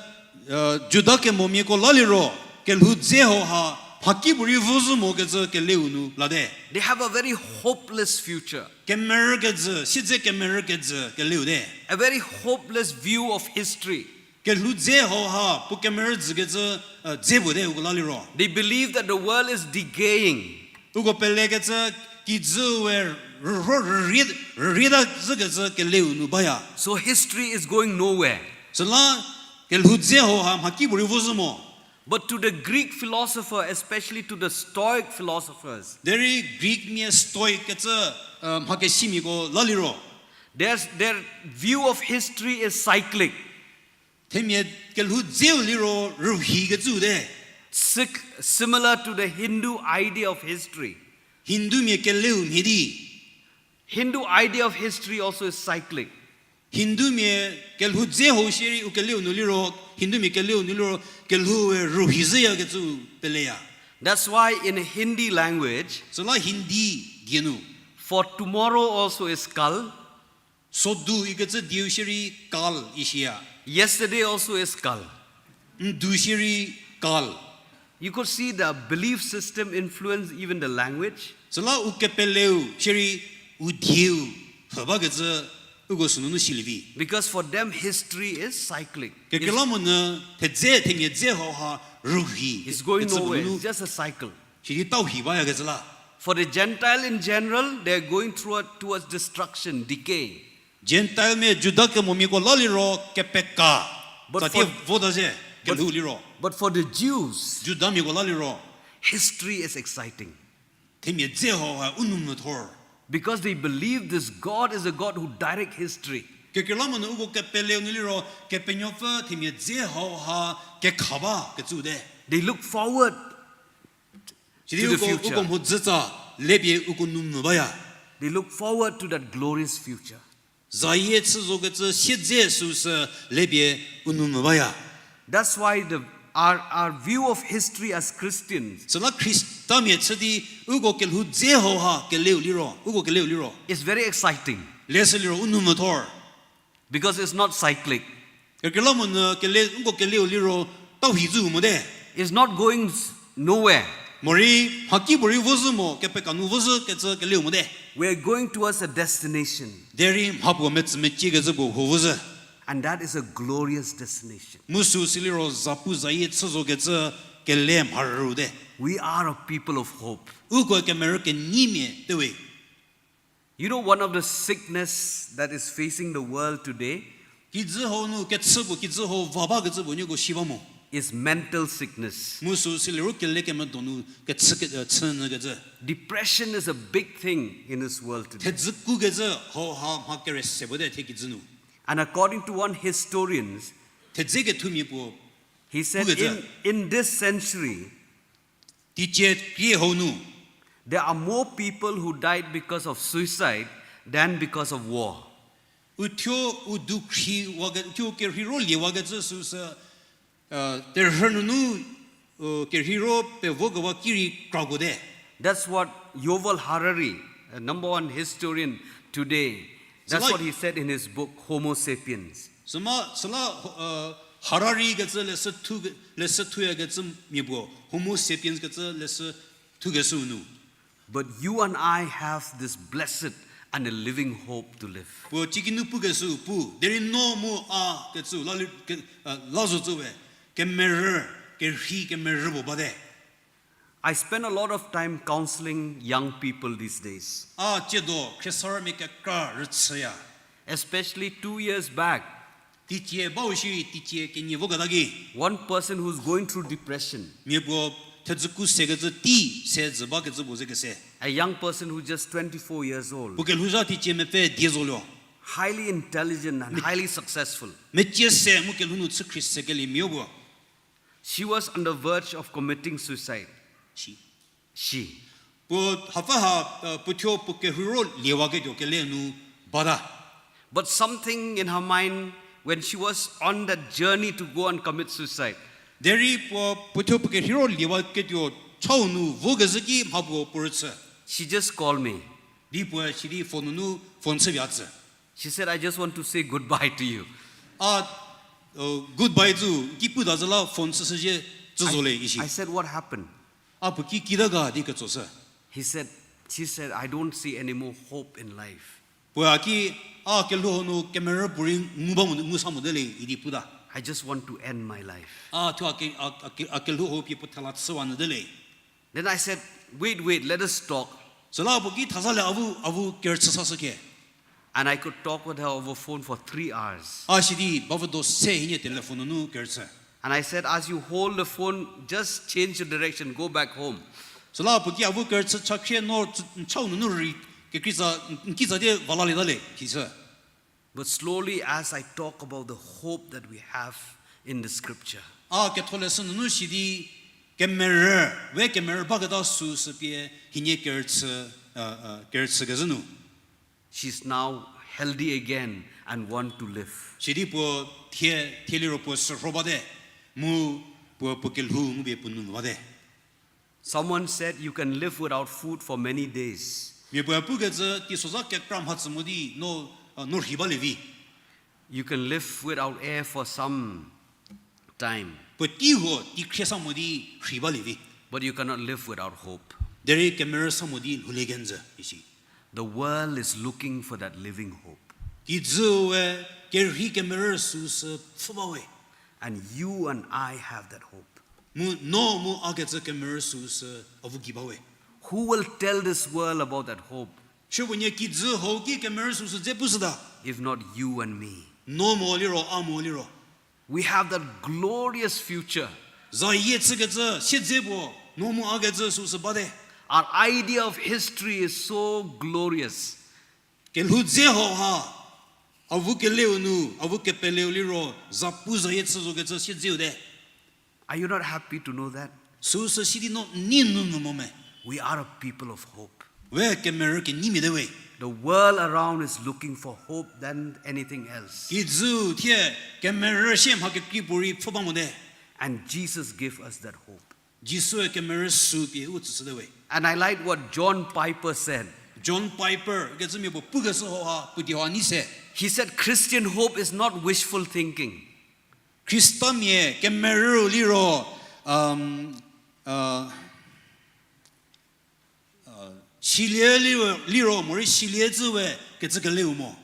uh, Juda kemomiako la liro, kelhou dze hauha, mhakipuorei vozhü mokecü keleu nu late. They have a very hopeless future. Kemerü kejü, siedze kemerü kejü keleu te. A very hopeless view of history. Kelhou dze hauha, puo kemerü jükecü, uh, dze puo te uko la liro. They believe that the world is decaying. Uko pelekecü kijüu we rürho rürie, rürieta zhükecü keleu nu baya. So history is going nowhere. Süla kelhou dze hauha mhakipuorei vozhü mo. But to the Greek philosopher, especially to the Stoic philosophers, derei Greek mia Stoic kecü, uh, mhakesimiako la liro, their, their view of history is cyclic. Themia kelhou dzeu liro rühikecüu te. Sik-, similar to the Hindu idea of history. Hindumia keleu mhie di. Hindu idea of history also is cyclic. Hindumia kelhou dze hau shierei u keleu nu liro, Hindumia keleu nu liro, kelhoue rühi zhüyakecü peleya. That's why in Hindi language, süla Hindi die nu, for tomorrow also is kal. Sodu ikecü dieu shierei kal ishiya. Yesterday also is kal. Ndu shierei kal. You could see the belief system influence even the language. Süla u kepeleu shierei u dieu hü bakecü uko sünunu silie vi. Because for them, history is cyclic. Kekreilamonyü thedze, themia dze hauha rühi. It's going nowhere. It's just a cycle. Sidi tau hi bayakecü la. For the Gentile in general, they are going toward, towards destruction, decay. Gentile mia Juda kemomiako la liro kepeka. But for, tsatie vota ze, but, kelhou liro. But for the Jews, Judamiako la liro, history is exciting. Themia dze hauha u nou mvüthor. Because they believe this God is a God who direct history. Kekreilamonyü uko kepeleu nu liro, Kepenuopfü themia dze hauha kekha bakecüu te. They look forward to the future. Sidi uko, uko mhodzütsa, lepie uko nou mvü baya. They look forward to that glorious future. Zayie chü zokecü siedze süsü lepie u nou mvü baya. That's why the, our, our view of history as Christians, süla Khristamia chü di uko kelhou dze hauha keleu liro, uko keleu liro, is very exciting. Lesü liro u nou mvüthor. Because it's not cyclic. Kekreilamonyü kele, uko keleu liro tau hi zhü mote. It's not going s-, nowhere. Morei mhakipuorei vozhü mo, kepeka nu vozhükecü keleu mote. We are going towards a destination. Derei mhapuo metsü meciekecü puo huo vozhü. And that is a glorious destination. Mu süu sü liro zapu zayie chü zokecü kele mharüu te. We are a people of hope. Uko kemerü kenyimia te we. You know, one of the sickness that is facing the world today, kijü hau nu kechü puo, kijü hau va bakecü puo nieko si ba mo, is mental sickness. Mu süu sü liro kele kemedonu kechü ke, eh, chünyükecü. Depression is a big thing in this world today. Thedzü kukecü hauha mha kere se puo te thie kijü nu. And according to one historian, thedze kethumia puo, he said, pukecü, in, in this century, teicie krie hau nu, there are more people who died because of suicide than because of war. Uthuo u dukhri wage, uthuo kerheiro liewakecü süsü, uh, terhü nunu, uh, kerheiro pevokewa ki rei krakote. That's what Yuval Harari, a number one historian today, that's what he said in his book, Homo Sapiens. Süma, süla, uh, Harari kecü leshü thu, leshü thuyakecü mia puo, Homo Sapiens kecü leshü thukeshü nu. But you and I have this blessed and a living hope to live. Puo cikinu pukeshü pu, derei no mu a kecü la li, ke, uh, la zo cü we, kemerü, kerhei kemerü puo bate. I spend a lot of time counseling young people these days. A tsiedo khriesarümia kekra rüchüya. Especially two years back, Teicie bau shierei teicie kenie voketa ki. One person who's going through depression. Mia puo thedzüku sekecü tei se dzü bakecü puo ze kese. A young person who's just twenty-four years old. Puo kelhouzha teicie mepfü die zo lio. Highly intelligent and highly successful. Mecie se mu kelhou nu chükhrie sekelie mia puo. She was on the verge of committing suicide. Shi. Shi. Puo hapfü ha, uh, puo thuo puo kerheiro liewaketuo kele nu bata. But something in her mind, when she was on that journey to go and commit suicide, Derei puo, puo thuo puo kerheiro liewaketuo chau nu vokezhü ki mha puo puo rüchü. She just called me. Di puo sidi phone nunu phone chüpie a tsü. She said, I just want to say goodbye to you. A, uh, goodbye zü ki puta zü la phone chüshüzhie zü zo le ishi. I said, what happened? A puo ki kida ga di ketso shü. He said, she said, I don't see any more hope in life. Puoe a ki, a kelhou nu kemerü puorei ngu ba mo, ngu sa mote le idi puta. I just want to end my life. A thuo a ke, a, a ke, a kelhou pie puo thela chüwa nyüte le. Then I said, wait, wait, let us talk. Süla puo ki thasa le avu, avu kerüchü sashü ke. And I could talk with her over phone for three hours. A sidi bavüdo se hinie telephone nu kerüchü. And I said, as you hold the phone, just change your direction, go back home. Süla puo ki avu kerüchü chakhrie no chau nunu rei, kekreitsa, n-, n kitsa die valalieta le, kishü. But slowly, as I talk about the hope that we have in the scripture, a ketholeshü nunu sidi kemerü, we kemerü baketa süsü pie hinie kerüchü, uh, uh, kerüchü kezhü nu. She's now healthy again and want to live. Sidi puo thie, thie liro puo sürho bate, mu puo, puo kelhou ngupie puo nou bate. Someone said, you can live without food for many days. Mia puoe pukecü teisozha kekra mhatsü mo di no, uh, no rhei balie vi. You can live without air for some time. Puotei huo teikhrie sa mo di rhei balie vi. But you cannot live without hope. Derei kemerü sa mo di lhoulie kenjü isi. The world is looking for that living hope. Kijüu we kerhei kemerü süsü pfhü bawe. And you and I have that hope. Mu no mu a kecü kemerü süsü avu gei bawe. Who will tell this world about that hope? Shüpuonie kijü hau ki kemerü süsü dze pushüta? If not you and me. No mo liro, a mo liro. We have that glorious future. Zayie chükecü siedze puo, no mu a kecü süsü bate. Our idea of history is so glorious. Kelhou dze hau ha, avu keleu nu, avu kepeleu liro, zapu zayie chü zokecü siedzeu te. Are you not happy to know that? Süsü sidi no n nei nu nu mo me? We are a people of hope. We kemerü keneimia te we. The world around is looking for hope than anything else. Kijüu thie kemerü sie mha kekrei puorei pfhü ba mote. And Jesus gave us that hope. Jisue kemerü sü pie u tsüshüte we. And I like what John Piper said. John Piper kecümia puo pukeshü hau ha, puo di hau a nei se. He said, Christian hope is not wishful thinking. Khristamia kemerü liro, um, uh, silie liro, liro morei silie zhü we kecü keleu mo.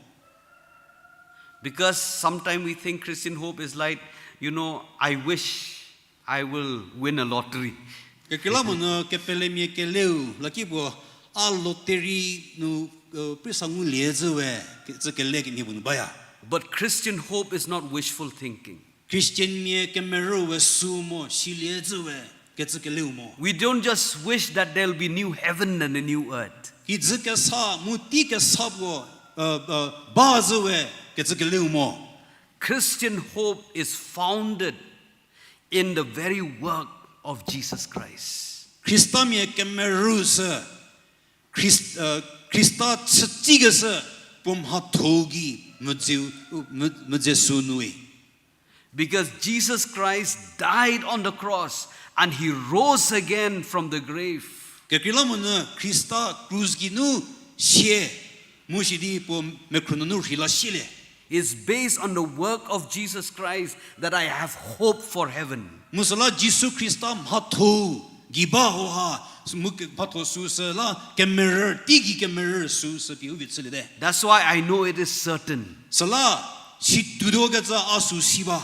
Because sometimes we think Christian hope is like, you know, I wish I will win a lottery. Kekreilamonyü kepelemia keleu laki puo a lottery nu, uh, prisa ngulie zhü we kecü kele kemhie puo nu baya. But Christian hope is not wishful thinking. Christianmia kemerü we sü mo, silie zhü we kecü keleu mo. We don't just wish that there'll be new heaven and a new earth. Kijü kesa mu tei kesa puo, uh, uh, ba zhü we kecü keleu mo. Christian hope is founded in the very work of Jesus Christ. Khristamia kemerü sü, Khrist-, uh, Khrista chütsikeshü Puo mhatho gei mvüdze, mvü-, mvüdze sü nu we. Because Jesus Christ died on the cross and he rose again from the grave. Kekreilamonyü Khrista krus geinu sie, mu sidi puo mekhru nunu rheila sielie. It's based on the work of Jesus Christ that I have hope for heaven. Mu süla Jisu Khrista mhatho gei ba hauha, mu ke-, mhatho süsü la kemerü, teigei kemerü süsü pie u vie chüliete. That's why I know it is certain. Süla, situo kecü a sü si ba.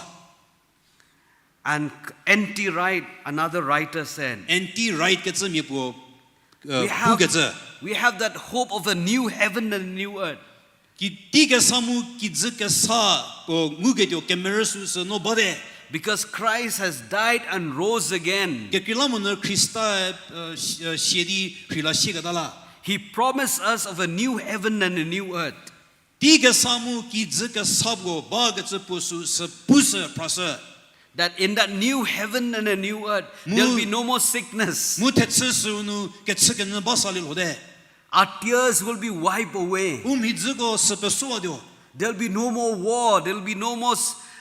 And N T Wright, another writer, said, N T Wright kecü mia puo, uh, we have, pu kecü. We have that hope of a new heaven and a new earth. Ki-, tei kesa mu kijü kesa puo nguketuo kemerü süsü no bate. Because Christ has died and rose again. Kekreilamonyü Khrista, uh, si-, uh, sie di rheila sieketa la. He promised us of a new heaven and a new earth. Tei kesa mu kijü kesa puo bakecü puo süsü pushü phrashü. That in that new heaven and a new earth, there'll be no more sickness. Mu thechü süu nu kechükenyü ba salie lhote. Our tears will be wiped away. U mhidzüko sü pesoatuo. There'll be no more war. There'll be no more,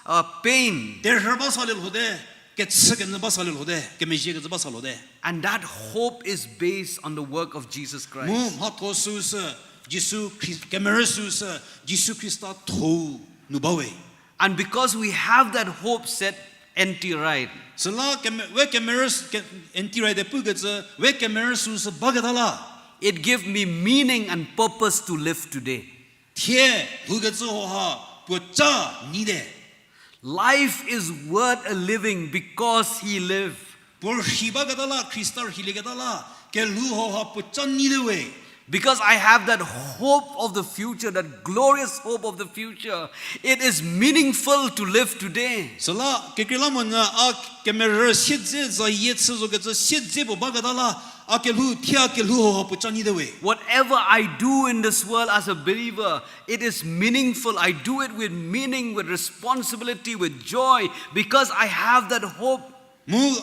uh, pain. Terhü ba salie lhote, kechükenyü ba salie lhote, kemezhiekecü ba sa lhote. And that hope is based on the work of Jesus Christ. Mu mhatho süsü, Jisu Khri-, kemerü süsü, Jisu Khrista thou nu ba we. And because we have that hope, said N T Wright, süla keme-, we kemerü s-, ke-, N T Wright pukecü, we kemerü süsü baketa la, it give me meaning and purpose to live today. Thie lhoukecü hauha puoca nyite. Life is worth a living because he live. Puo rhi baketa la, Khrista rhilieketa la, kelhou hauha puoca nyite we. Because I have that hope of the future, that glorious hope of the future, it is meaningful to live today. Süla kekreilamonyü a kemerü siedze zayie chü zokecü siedze puo baketa la, a kelhou, thie a kelhou hauha puoca nyite we. Whatever I do in this world as a believer, it is meaningful. I do it with meaning, with responsibility, with joy, because I have that hope. Mu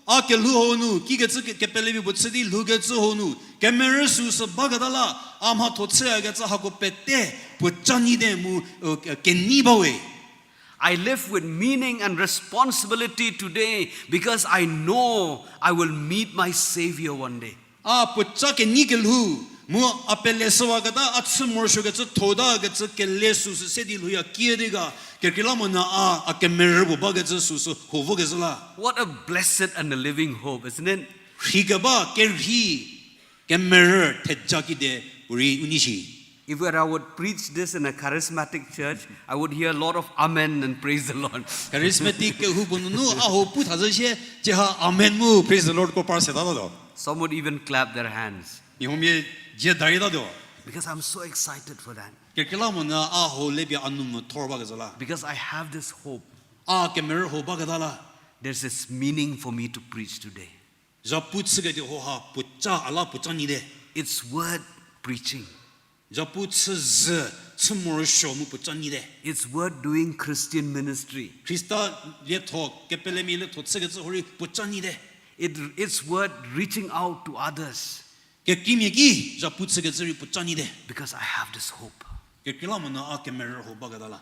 a kelhou hau nu kikecü ke-, kepelemia puo chü di lhoukecü hau nu kemerü süsü baketa la, a mhatho chüyakecü hako pete puoca nyite mu, uh, ke-, kenei ba we. I live with meaning and responsibility today because I know I will meet my Savior one day. A puoca kenei kelhou, mu a peleshüwaketa, a chü morosuokecü thotakecü kele süsü se di lhouya kiüdi ga, kekreilamonyü a, a kemerü puo bakecü süsü ho vokecü la. What a blessed and a living hope, isn't it? Rhikeba kerhei kemerü theja kide puorei u nei shi. If I would preach this in a charismatic church, I would hear a lot of amen and praise the Lord. Charismatic kehoupuo nunu a hou pu thazhü sie, tieha amen mu praise the Lord ko par setatuo. Some would even clap their hands. Mia huomia dzie daritatuo. Because I'm so excited for that. Kekreilamonyü a hou lepie a nou mvü thor bakecü la. Because I have this hope. A kemerü hou baketa la. There's this meaning for me to preach today. Zhapu chüketuo hauha puoca, a la puoca nyite. It's worth preaching. Zhapu chüzhü, chü morosuo mu puoca nyite. It's worth doing Christian ministry. Khrista lietho, kepelemia lietho chükecü hurei puoca nyite. It, it's worth reaching out to others. Kekreimia ki zhapu chükecü rei puoca nyite. Because I have this hope. Kekreilamonyü a kemerü hou baketa la.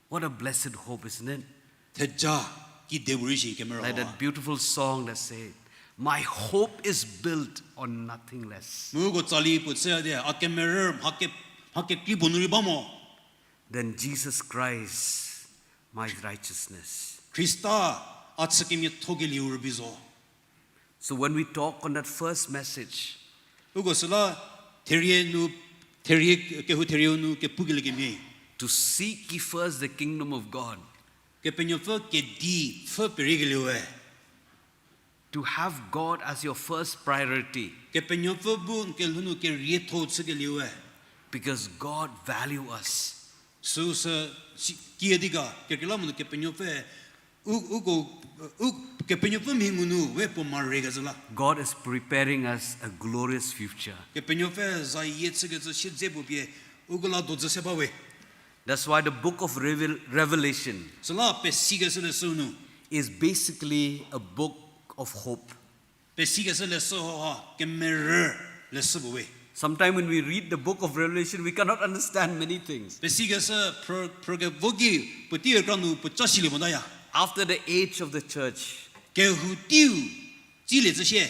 What a blessed hope, isn't it? Theja kide puorei shi kemerü hau. Like that beautiful song that said, My hope is built on nothing less. Mu uko tsali puo chüya di, a kemerü mha ke-, mha kekrei puo nu rei ba mo. Than Jesus Christ, my righteousness. Khrista a chükemiatho kelieu rübei zo. So when we talk on that first message, uko süla therie nu, therie, kehou therieu nu kepukelie kemhie, to seek ye first the kingdom of God. Kepenuopfü kedi pfhü pereikelieu we. To have God as your first priority. Kepenuopfü bu n kelhou nu kerietho chükelieu we. Because God value us. Süsü si-, kiüdi ga, kekreilamonyü Kepenuopfü, u, uko, u, Kepenuopfü mhi ngu nu we puo mare kecü la. God is preparing us a glorious future. Kepenuopfü zayie chükecü siedze puo pie, uko la dojü se ba we. That's why the book of Revel-, Revelation, süla Pesikeshü leshü nu, is basically a book of hope. Pesikeshü leshü hauha kemerü leshü puo we. Sometimes when we read the book of Revelation, we cannot understand many things. Pesikeshü phrü, phrü kevo ki puotei kra nu puoca silie motaya. After the age of the church, kehou teiu tsilie zhü sie.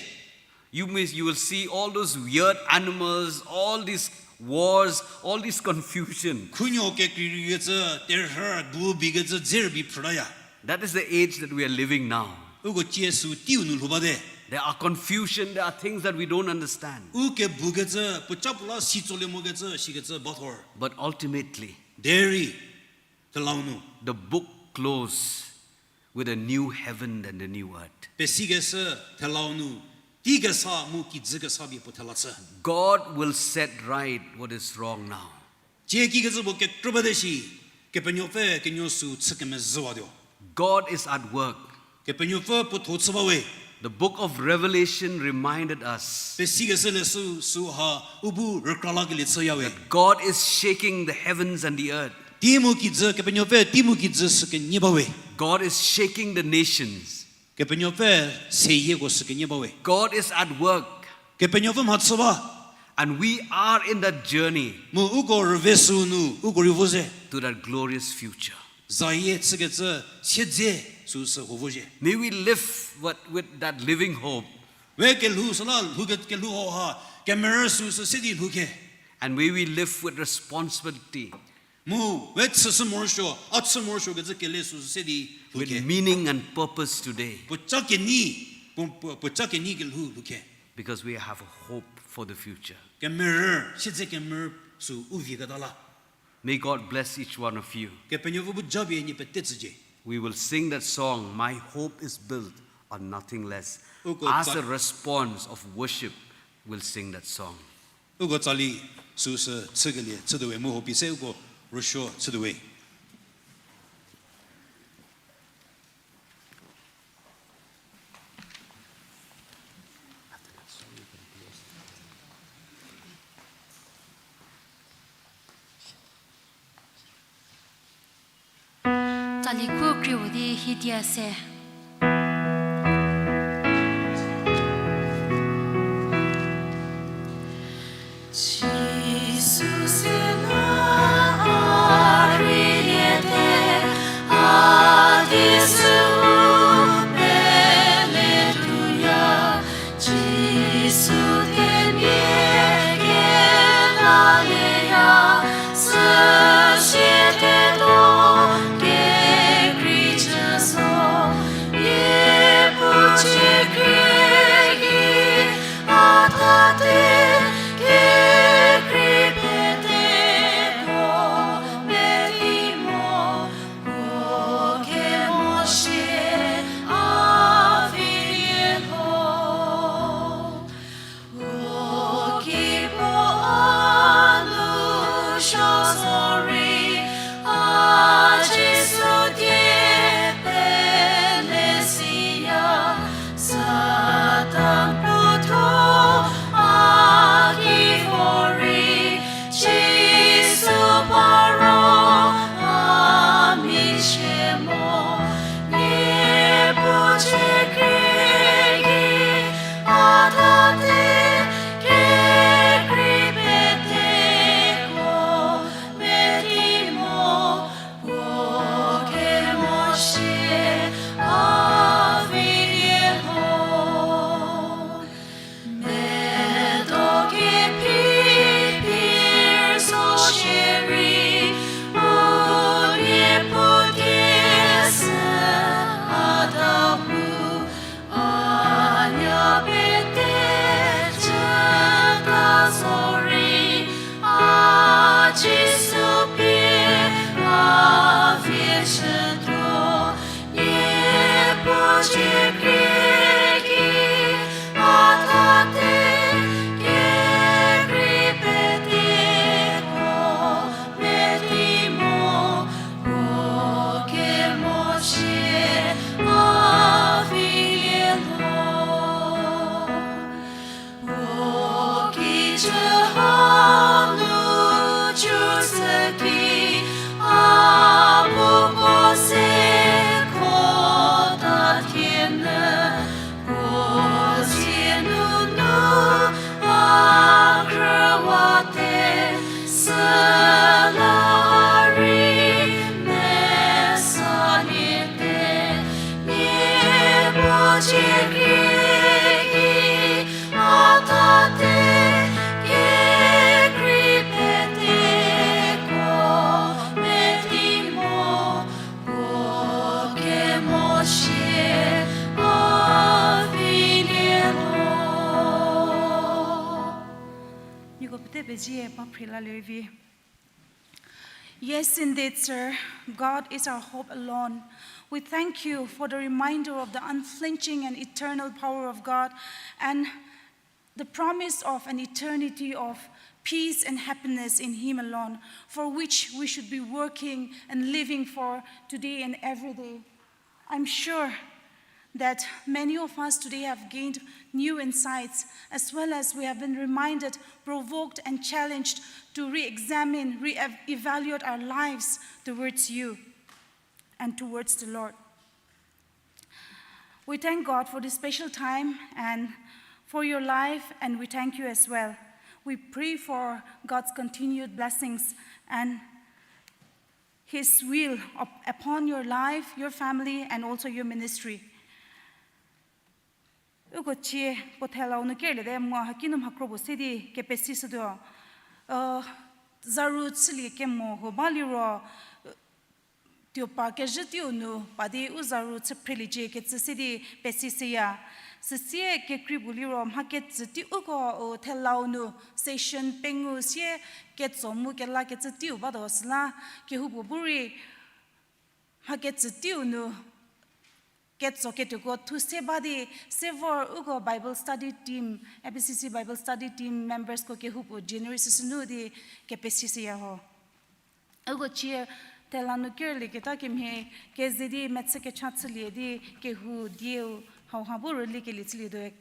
You may, you will see all those weird animals, all these wars, all this confusion. Khunuo kekreikreikecü, terhü bu bikecü dze rübei phrütaya. That is the age that we are living now. Uko cie sü teiu nu lhou bate. There are confusion, there are things that we don't understand. U kebukecü, puoca puo la si tsolie mokecü, sikecü bathor. But ultimately, derei, thelau nu, the book close with a new heaven and a new earth. Pesikeshü thelau nu, tei kesa mu kijü kesa pie puo thela chü. God will set right what is wrong now. Cie kikecü puo kekrü bate shi, Kepenuopfü kenuo sü chü kemezhüwatuo. God is at work. Kepenuopfü puotho chü bawe. The book of Revelation reminded us Pesikeshü leshü süha u bu rükra lakelie chüyawe. God is shaking the heavens and the earth. Tei mu kijü, Kepenuopfü tei mu kijü sü kenie bawe. God is shaking the nations. Kepenuopfü seyieko sü kenie bawe. God is at work. Kepenuopfü mhachü ba. And we are in that journey Mu uko rüve sü nu, uko rei vo ze to that glorious future. Zayie chükecü siedze süsü huo vo zhie. May we live what, with that living hope. We kelhou süla lhou ke, kelhou hauha, kemerü süsü se di lhou khe. And may we live with responsibility. Mu we chüshü morosuo, a chü morosuokecü kele süsü se di lhou khe. With meaning and purpose today. Puoca kenyi, puo, puo, puoca kenyi kelhou lhou khe. Because we have a hope for the future. Kemerü, siedze kemerü sü u vie keta la. May God bless each one of you. Kepenuopfü bu japie nie pete tsücie. We will sing that song, My Hope Is Built on Nothing Less. As a response of worship, we'll sing that song. Uko tsali süsü chükelie chütuowe mu hopie se uko rüsuo chütuowe. Tsali khu kriu di hiedia se. Jisu sina a rüliete, a di sü u pele tuoya, Jisu themia kelaleya, süsietuo kekreicü zo, Niepuu chie krie gei, a tate kekrei peteko meti mo, puo kemo shie a vilie lho. Puo ki puo a nu suo zorei, a Jisu die pele siya, Satan puothuo a ki vorei, Jisu ba ro a michie mo, Niepuu chie krie gei, a tate kekrei peteko meti mo, puo kemo shie a vilie lho. Medo kephi phir zo shierei, u Niepuu die sü Chekrie ki a tate kekrei peteko meti mo, ko kemo shie a vilie mo. Nieko pete pezie pa phrilalie vi. Yes, indeed, sir. God is our hope alone. We thank you for the reminder of the unflinching and eternal power of God and the promise of an eternity of peace and happiness in Him alone, for which we should be working and living for today and every day. I'm sure that many of us today have gained new insights, as well as we have been reminded, provoked, and challenged to re-examine, re-evaluate our lives towards you and towards the Lord. We thank God for this special time and for your life, and we thank you as well. We pray for God's continued blessings and His will up-, upon your life, your family, and also your ministry. Uko cie puo thelau nu kerlie te mu haki nu mhakro puo se di kepesi shütuo. Uh, zaru chülie kemo huo ba liro, uh, tuo pa kezhü teiu nu pa di u zaru chü phreliecie kecü se di pesi shüya. Süsie kekrei puo liro mha kecü teiu ko u thelau nu session pengou sie ketso mu kela kecü teiu batuo süla kehoupuo bu rei mha kecü teiu nu ketso ketuoko thu se ba di se vor uko Bible study team, A B C C Bible study team members ko kehoupuo January süsü nu di kepesi shüya ho. Uko cie thelau nu kerlie keta kemhie keze di mechü kecha chülie di kehou dieu hauha bu rüli kelie chülietuo,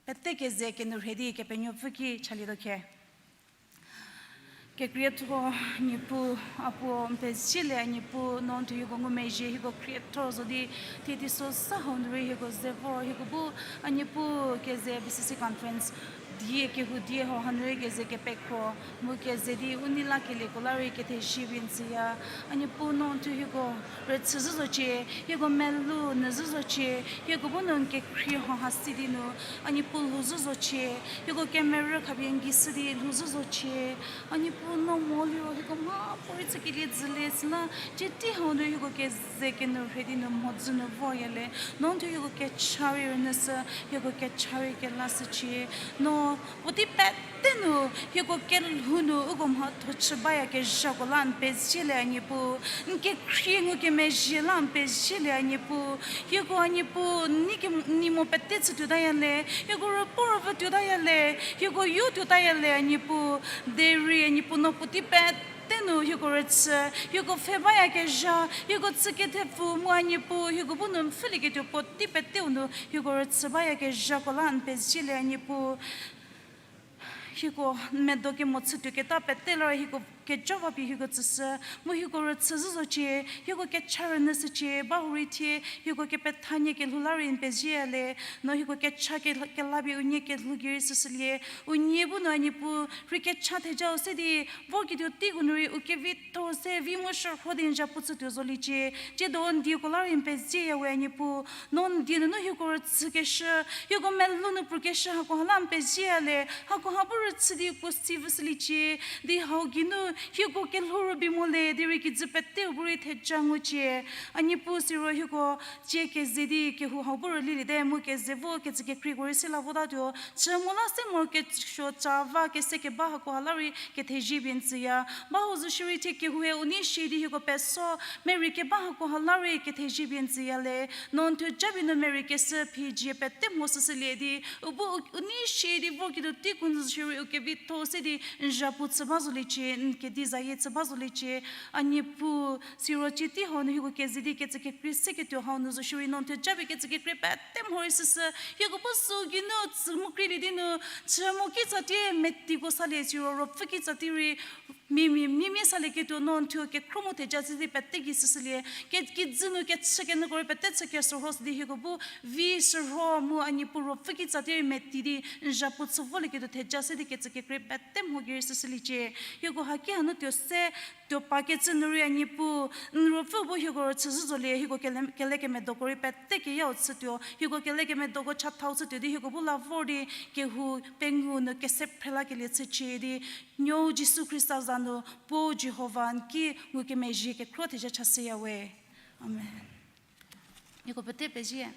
pete keze kenu rhe di Kepenuopfü ki chalietuo khe. Kekrietho Niepuu, a puo n pezilie, a Niepuu no n thuo hieko ngumezhie, hieko khrietho zo di thie teiso sa hau nu rei hieko ze vor, hieko bu a Niepuu keze B C C conference die kehou die hau hanu rei keze kepekhro mu keze di u nei lakelieko la rei kethezie pie n tsüya. A Niepuu no n thuo hieko rüchü zhü zocie, hieko melou nyü zhü zocie, hieko bu nu n kekhrie hau ha si di nu a Niepuu lhou zhü zocie, hieko kemerü khapie n gei shü di lhou zhü zocie. A Niepuu no mo liro hieko mhapuorei chükelie dzülie süla, cie tei hau nu hieko keze kenu rhe di nu mhodzü nu vorya le, no n thuo hieko kecha rei rünyüshü, hieko kecha rei kelashücie. No puotei pete nu hieko kelhou nu uko mhatho chü bayakezhako la n pezielie a Niepuu, n kekhrie ngukemezhie la n pezielie a Niepuu, hieko a Niepuu n nei ke-, n nei mo pete chütuotaya le, hieko rüpuo rüvütuotaya le, hieko yotuotaya le a Niepuu, derei a Niepuu no puotei pete nu hieko rüchü, hieko pfhe bayakezha, hieko chü kethepfu mu a Niepuu, hieko bu nu n pfhülieketuo puotei peteu nu hieko rüchü bayakezhako la n pezielie a Niepuu. Hieko n medo kemo chütuoketa pete la rei hieko kejo va pie hieko tsüshü, mu hieko rüchü zhü zocie, hieko kecha rünyüshücie, ba hurei thie hieko kepethanie kelhou la rei n pezieya le, no hieko kecha ke-, kela pie unie kelhou gei rei süshülie, unie bu nu a Niepuu rei kecha thejau se di, vorketuo teiko nu rei u kevitho se vi mu shürho di n zhapu chütuo zoliecie, tsiedo n dieko la rei n pezieya we a Niepuu, no n die nunu hieko rüchükeshü, hieko melou nu pukeshü hakoha la n pezieya le, hakoha bu rüchü di puo si vüshüliecie, di hau geinu hieko kelhou rübei mo le, derei kijü peteu bu rei theja ngucie. A Niepuu siro hieko cie keze di kehou hau bu rülilie te mu keze vo kecü kekreiko rei se la votatuo, chü mo la se morokesuo ca va kese keba hakoha la rei kethezie pie n tsüya. Ba hau zo shierei thie kehou he u nei shie di hieko peso merei keba hakoha la rei kethezie pie n tsüya le, no n thuo japie nu merei keshü phi dzie pete mho süshülie di, u bu u, u nei shie di vorketuo teiko nu zo shierei u kevitho se di n zhapu chü ba zoliecie, n kedi zayie chü ba zoliecie. A Niepuu siro cie tei hau nu hieko keze di kecü kekrei se ketuo hau nu zo shierei no n thuo japie kecü kekrei pete mho rei süshü, hieko bu sü geinu tsü mu kreilie di nu, chü mo kitsatie metiko salie siro ruopfü kitsatie rei Mimi, mimi salieketuo no n thuo kekhro mu theja chü di pete gei süsülie. Ke, kijü nu kechü kenyüko rei pete chü kesürho si di hieko bu vi sürho mu a Niepuu ruopfü kitsa di rei meti di n zhapu chü volieketuo theja se di kecü kekrei pete mho gei rei süsüliecie. Hieko haki hanu tuo se, tuo pa kecü nu rei a Niepuu, n ruopfü bu hieko rüchü zhü zolie, hieko kele, kelekemedoko rei pete keyau chütuo, hieko kelekemedoko chathau chütuo di hieko bu la vor di kehou pengou nu kese phrelakelie chücie di, Nuou Jisu Khrista za nu, Puo Jihova n ki ngukemezhie kekhro theja chashüya we. Amen. Nieko pete pezie.